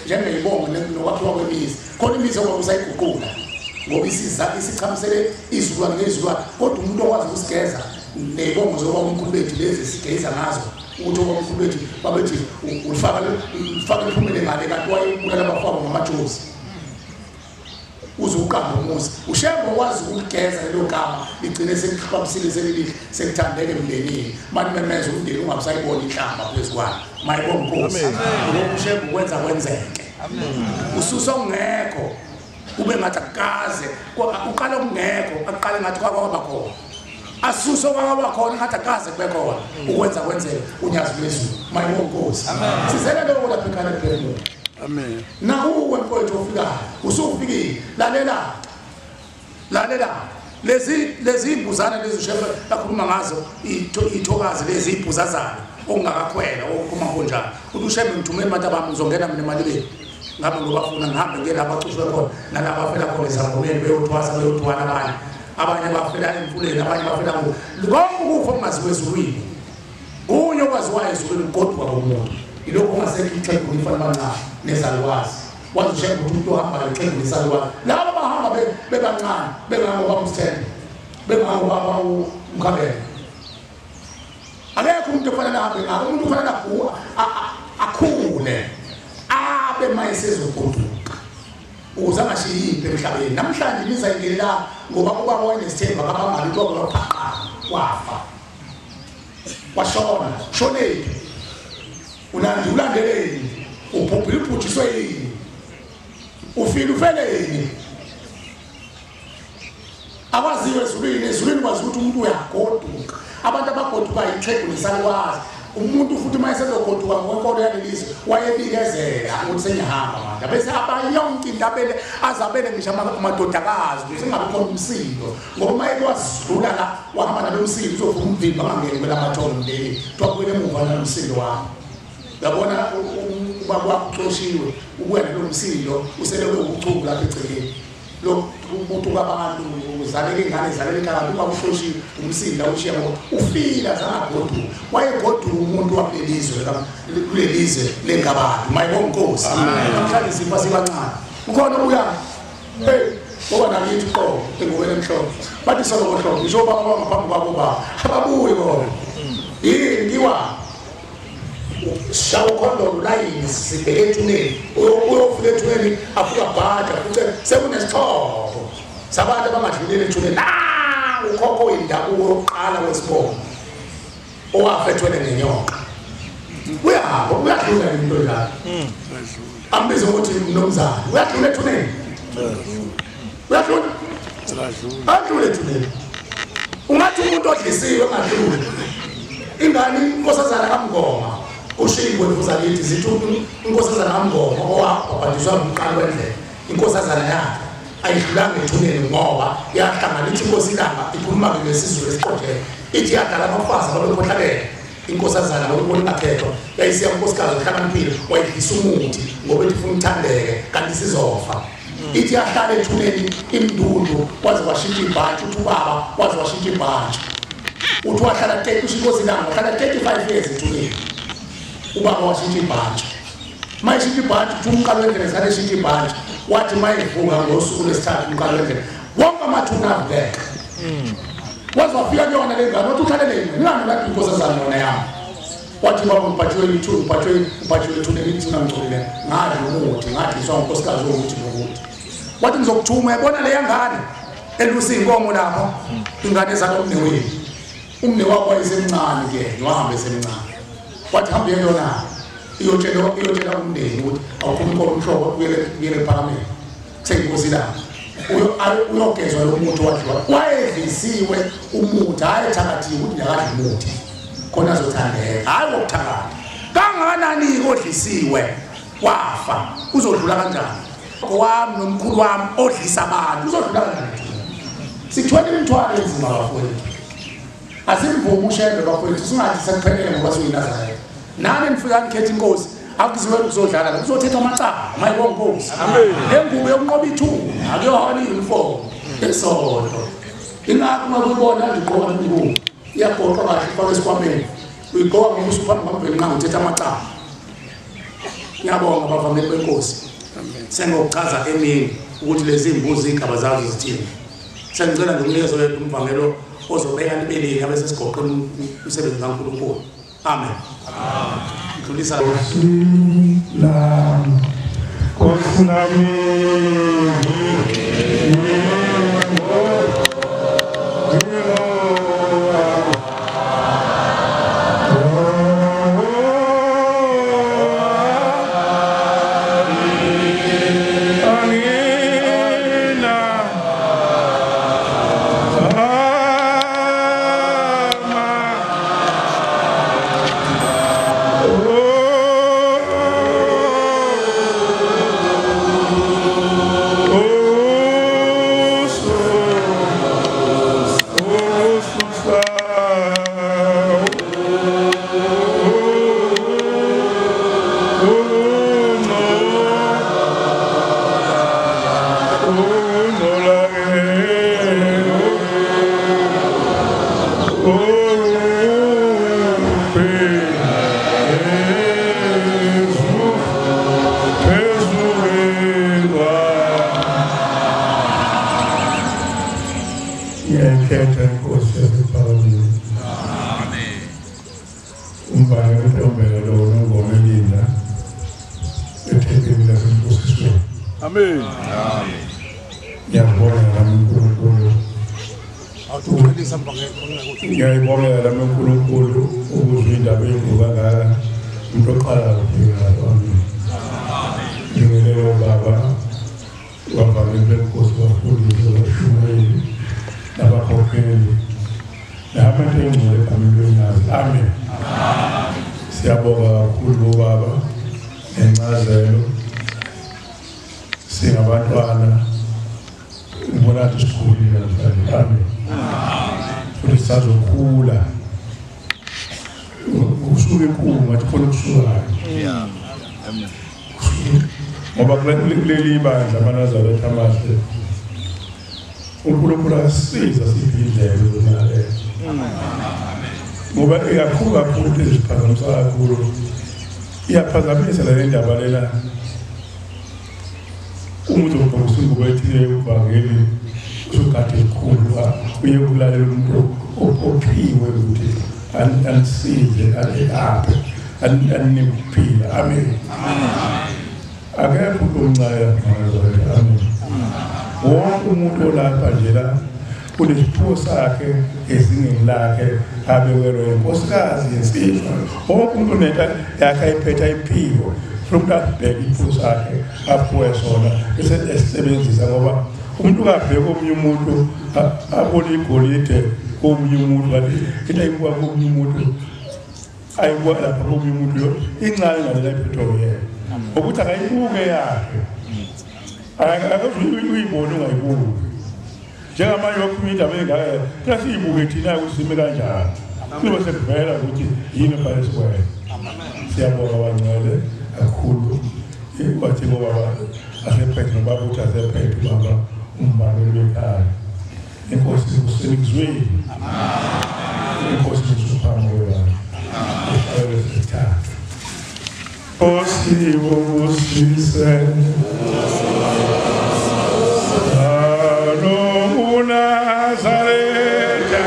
njengeyibongo nokwakhiwa kwemizi. Khona imizi ongabe usayiguqula ngoba isichamisele izizukulwane ngezizukulwane kodwa umuntu okwazi ukusigeza neyibongo zoba umkhulu bethu lezi sigeza ngazo ukuthi obamkhulu bethu babethi ulifaka liphumele ngale kanti wayebulala abafowabo ngamajozi uze uqambe umuzi. Ushembe okwazi ukuligeza lelo gama ligcine selihlwabisile selilihle selithandeke emndenini. Manimemeza umndeni ungabusayibona inhlamba phezu kwayo. Mayibonga Nkosi. Lokhu ushembe ukwenza kwenzeke. Ususa ongekho kube ngathi akukaze uqala okungekho aqale ngathi kwaba khona. Asuso kwaba khona ngathi akaze kube khona ukwenza kwenzeke unyazi lwezulu. Mayibonga Nkosi. Sizele lokho lapha ekhaya lephefumulo. Amen. Nakuwe mfowethu ofikayo usufikile lalela. Lalela. Lezi imbuzana lezi ushembe akhuluma ngazo ithokazi lezi ibhuzazana okungakakhwela okukhuluma kanjani. Uthi ushembe ngithumele abantu abami ngizongena mina emalibeni. Ngabe ngobafuna ngihambe ngiye lapha acushwe khona nalapha afela khona ezangomeni beyothwasa beyothwala abanye. Abanye bafela emfuleni abanye bafela ku. Konke ukufa okungaziwa ezulwini. Kunye okwaziwayo ezulwini kodwa komuntu. Ilokho ongasekho ixhegu lifana bancane nezalukwazi. Wazi ushembe ukuthi umuntu ohamba ixhegu nesalukwazi. Laba bahamba bebancane bengangobaba uSithembe bengangobaba uMkhabela. Akekho umuntu ofanele ahambe ngakho. Umuntu ufanele akhule abe mayesezogoduka ukuze angashiyi impi emhlabeni. Namhlanje nizayingelela ngoba ubaba wayenesithemba kabangabi kwaba waphaqa wafa washona. Shonephi? Ulandeleni? Ubhubhile ubhujiswe yini? Ufile ufeleni? Akwaziwe ezulwini. Ezulwini kwazi ukuthi umuntu uyagoduka. Abantu abagodukayo ixhegu nesalukwazi. Umuntu futhi uma esezogoduka ngokwenkolo yalelizwe wayebikezela ukuthi sengihamba manje bese abayonke into abele azabele ngisho amadodakazi ukuze kungabi khona umsindo ngoba uma eke wasidlula la wahamba nalo msindo uzovuma umvimba angangeni kwelamatholo mndeni kuthiwa kubuyele emuva nalo msindo wakho. Uyabona ubaba wakho uxoshiwe ubuya nalo msindo useleke ubuchungu lapha egcekeni umuntu kwabantu uzaleka ingane zaleka ikhaya ubaba uxoshiwe umsindo ushiya ngoba ufile azangagoduka wayegoduka umuntu wakulelizwe kulelizwe lengabantu mayibonkosi namhlanje sifa sibancane ukhona ubuya hey ngoba nakithi qobo engubeni emhlophe bathi solo kohlobo ngisho baba bangaphambi kwabo baba ababuyi bona yini ngiwa shawukhondolo layini sibheke ethuneni uyofika ethuneni afika bhada futhi sekunesixhobo sabantu abangadlulile ethuneni ukhokho indabuko yokuqala wesibongo owafa ethwele ngenyoka uyahamba uyadlula into njalo ambize ukuthi mnumzane uyadlula ethuneni uyadlula adlule ethuneni ungathi umuntu odlisiwe engadluli ingane inkosazana kaMngoma ushingwe mfuzalithi zithi inkosazana kaMngoma owabhabhadiswa umqali wendlela inkosazana yakhe ayidlulanga ethuneni ngoba yahlangana ithi inkosi ilanga ikhuluma-ke ngesizulu esiqondene ithi yadlala abafazi ababekhohlakele inkosazana ngokubona ingakhethwa yayisiya unkosikazi ohlakaniphile wayidlisa umuthi ngoba ethi ifuna uthandeke kanti sizofa ithi yahlala ethuneni imndundu waze washintsha ibhantshi uthi ubaba waze washintsha ibhantshi uthi wahlala 30 inkosi ilanga wahlala 35 years ethuneni ubaba washintsha ibhantshi uma eshintsha ibhantshi uthi umqalo wendlela sale eshintsha ibhantshi wathi uma evuka ngosuku lwesithathu umqalo wendlela wonke amathuna avuleka waze wafika kuyona le ngane wathi uhlalele yini ngani lapho inkosazana yona yami wathi baba ngibhatshiwe ithuna ubhatshiwe ethuneni ithuna ngigcolile ngadla umuthi ngadliswa unkosikazi wokuthi nokuthi wathi ngizokuthuma yabona leya ngane elusa iy'nkomo lapho ingane ezalwa umnewenu umne wakho wayesemncane kuyena wahamba esemncane wathi hambe yona iyotshela umndeni ukuthi awukhona inkomo umhlobo ubuyele ephalamende kuseyinkosi ilanga uyogezwa lo muthi wadliwa wayedlisiwe umuthi hhayi ethakathiwe ukuthi ndakadla umuthi khona azothandeka hhayi ngokuthakatha kangakanani-ke odlisiwe wafa uzodlula kanjani wami nomkhulu wami odlisa abantu uzodlula kanjani sithwele imithwalo enzima bafowethu asimvume ushembe bafowethu singathi sekuphelele ngoba siyinazaretha nani nifika nikhetha inkosi akuziwe ukuzodlala la kuzothethwa amacala mayibonkosi le ngubo yokunqoba ithuna akuyona i-uniform esonto ingakho uma kuyibona nje ugqoka ingubo iyagoqwa kahle ifakwe esikhwameni uyigqoka ngoba usuphambi kwamveli nqa uthetha amacala ngiyabonga bavameli benkosi sengokuchaza emini ukuthi lezi mbuzi iy'gaba zazo zithini sengicela nje umnikeza oyedwa umvangelo ozobeka libeleni abese sigoqela umsebenzi kaNkulunkulu. Amen. Ngidlulisa Ngiyayibongela nami uNkulunkulu ukuzwa indaba enkulu kangaka umuntu oqala ukufika amen. Ngibingelele baba wabaveli benkosi bafundisi abashumayeli nabakhokheli nabantu engcwele egameni lenyazi. Amen. Siyabonga kakhulu baba ngencazelo. Singabantwana ngibona ukuthi sikhulile namhlanje. Amen. Futhi sisazokhula. Usuke enkulu ngathi khona okusukayo. Yeah. Amen. Ngoba kuleli bandla amaNazaretha amahle uNkulunkulu asiza siphe indlela yokulalela. Ngoba ikakhulu kakhulu iziphazamisa kakhulu iyaphazamisa le ndaba lena. Umuntu ogqoka ingubo ethile yevangeli usugade ekhulu uye kulalela umuntu ophiwe ukuthi anisize alaphe anike ukuphila. Amen. Akekho umuntu omncane lapha. Amen. Wonke umuntu olapha nje la unesiphiwo sakhe ezingeni lakhe abekelwe inkosikazi yensizwa. Wonke umuntu unento yakhe ayiphethe ayiphiwe. Umuntu abheke iphiwo sakhe aphiwe sona bese esebenzisa, ngoba umuntu ukabheka omunye umuntu abone igolide komunye umuntu kanti into ayibuka komunye umuntu ayibuka lapha komunye umuntu incane ngalela iphethwe yena. Ukuthi akayibuke yakhe akazuyibona ungayibuki. Njengamanje bakhuluma indaba engaka phela siyibuke thina ukuthi sime kanjani. Kuzobe sekuvela ukuthi yini efanele sikwenze. Siyabonga bangcwele kakhulu. Bathi bobaba asephethe nobaba uthi asephethe ubaba umbangeli wekhaya. Inkosi ikusenikuzweni. Inkosi ikusuphanga webandla. Uhlabele sesithathu. Nkosi ibusise Nazaretha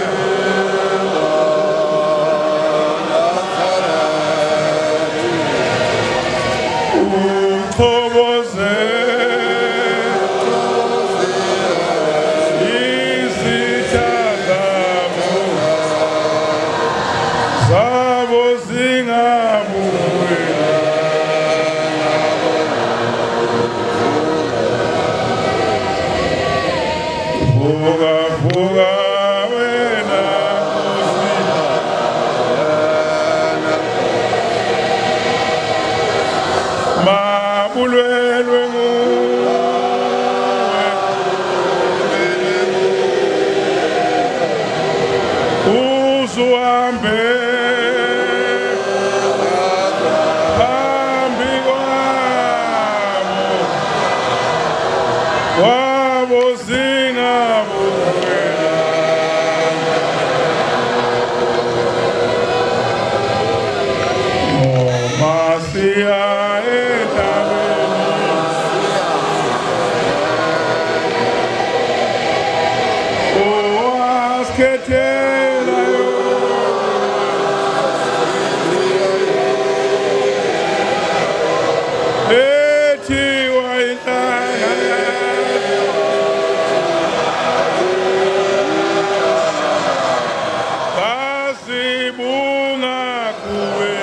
uthokoze izitha zabo zingabuyi. Vuka vuka wena Nkosi, mabulwelwe nguwe, uzuhambe phambi kwabo zingabuwela. Masiya entabeni owasikhethela ethiwa inhlanga basibunga kuwe.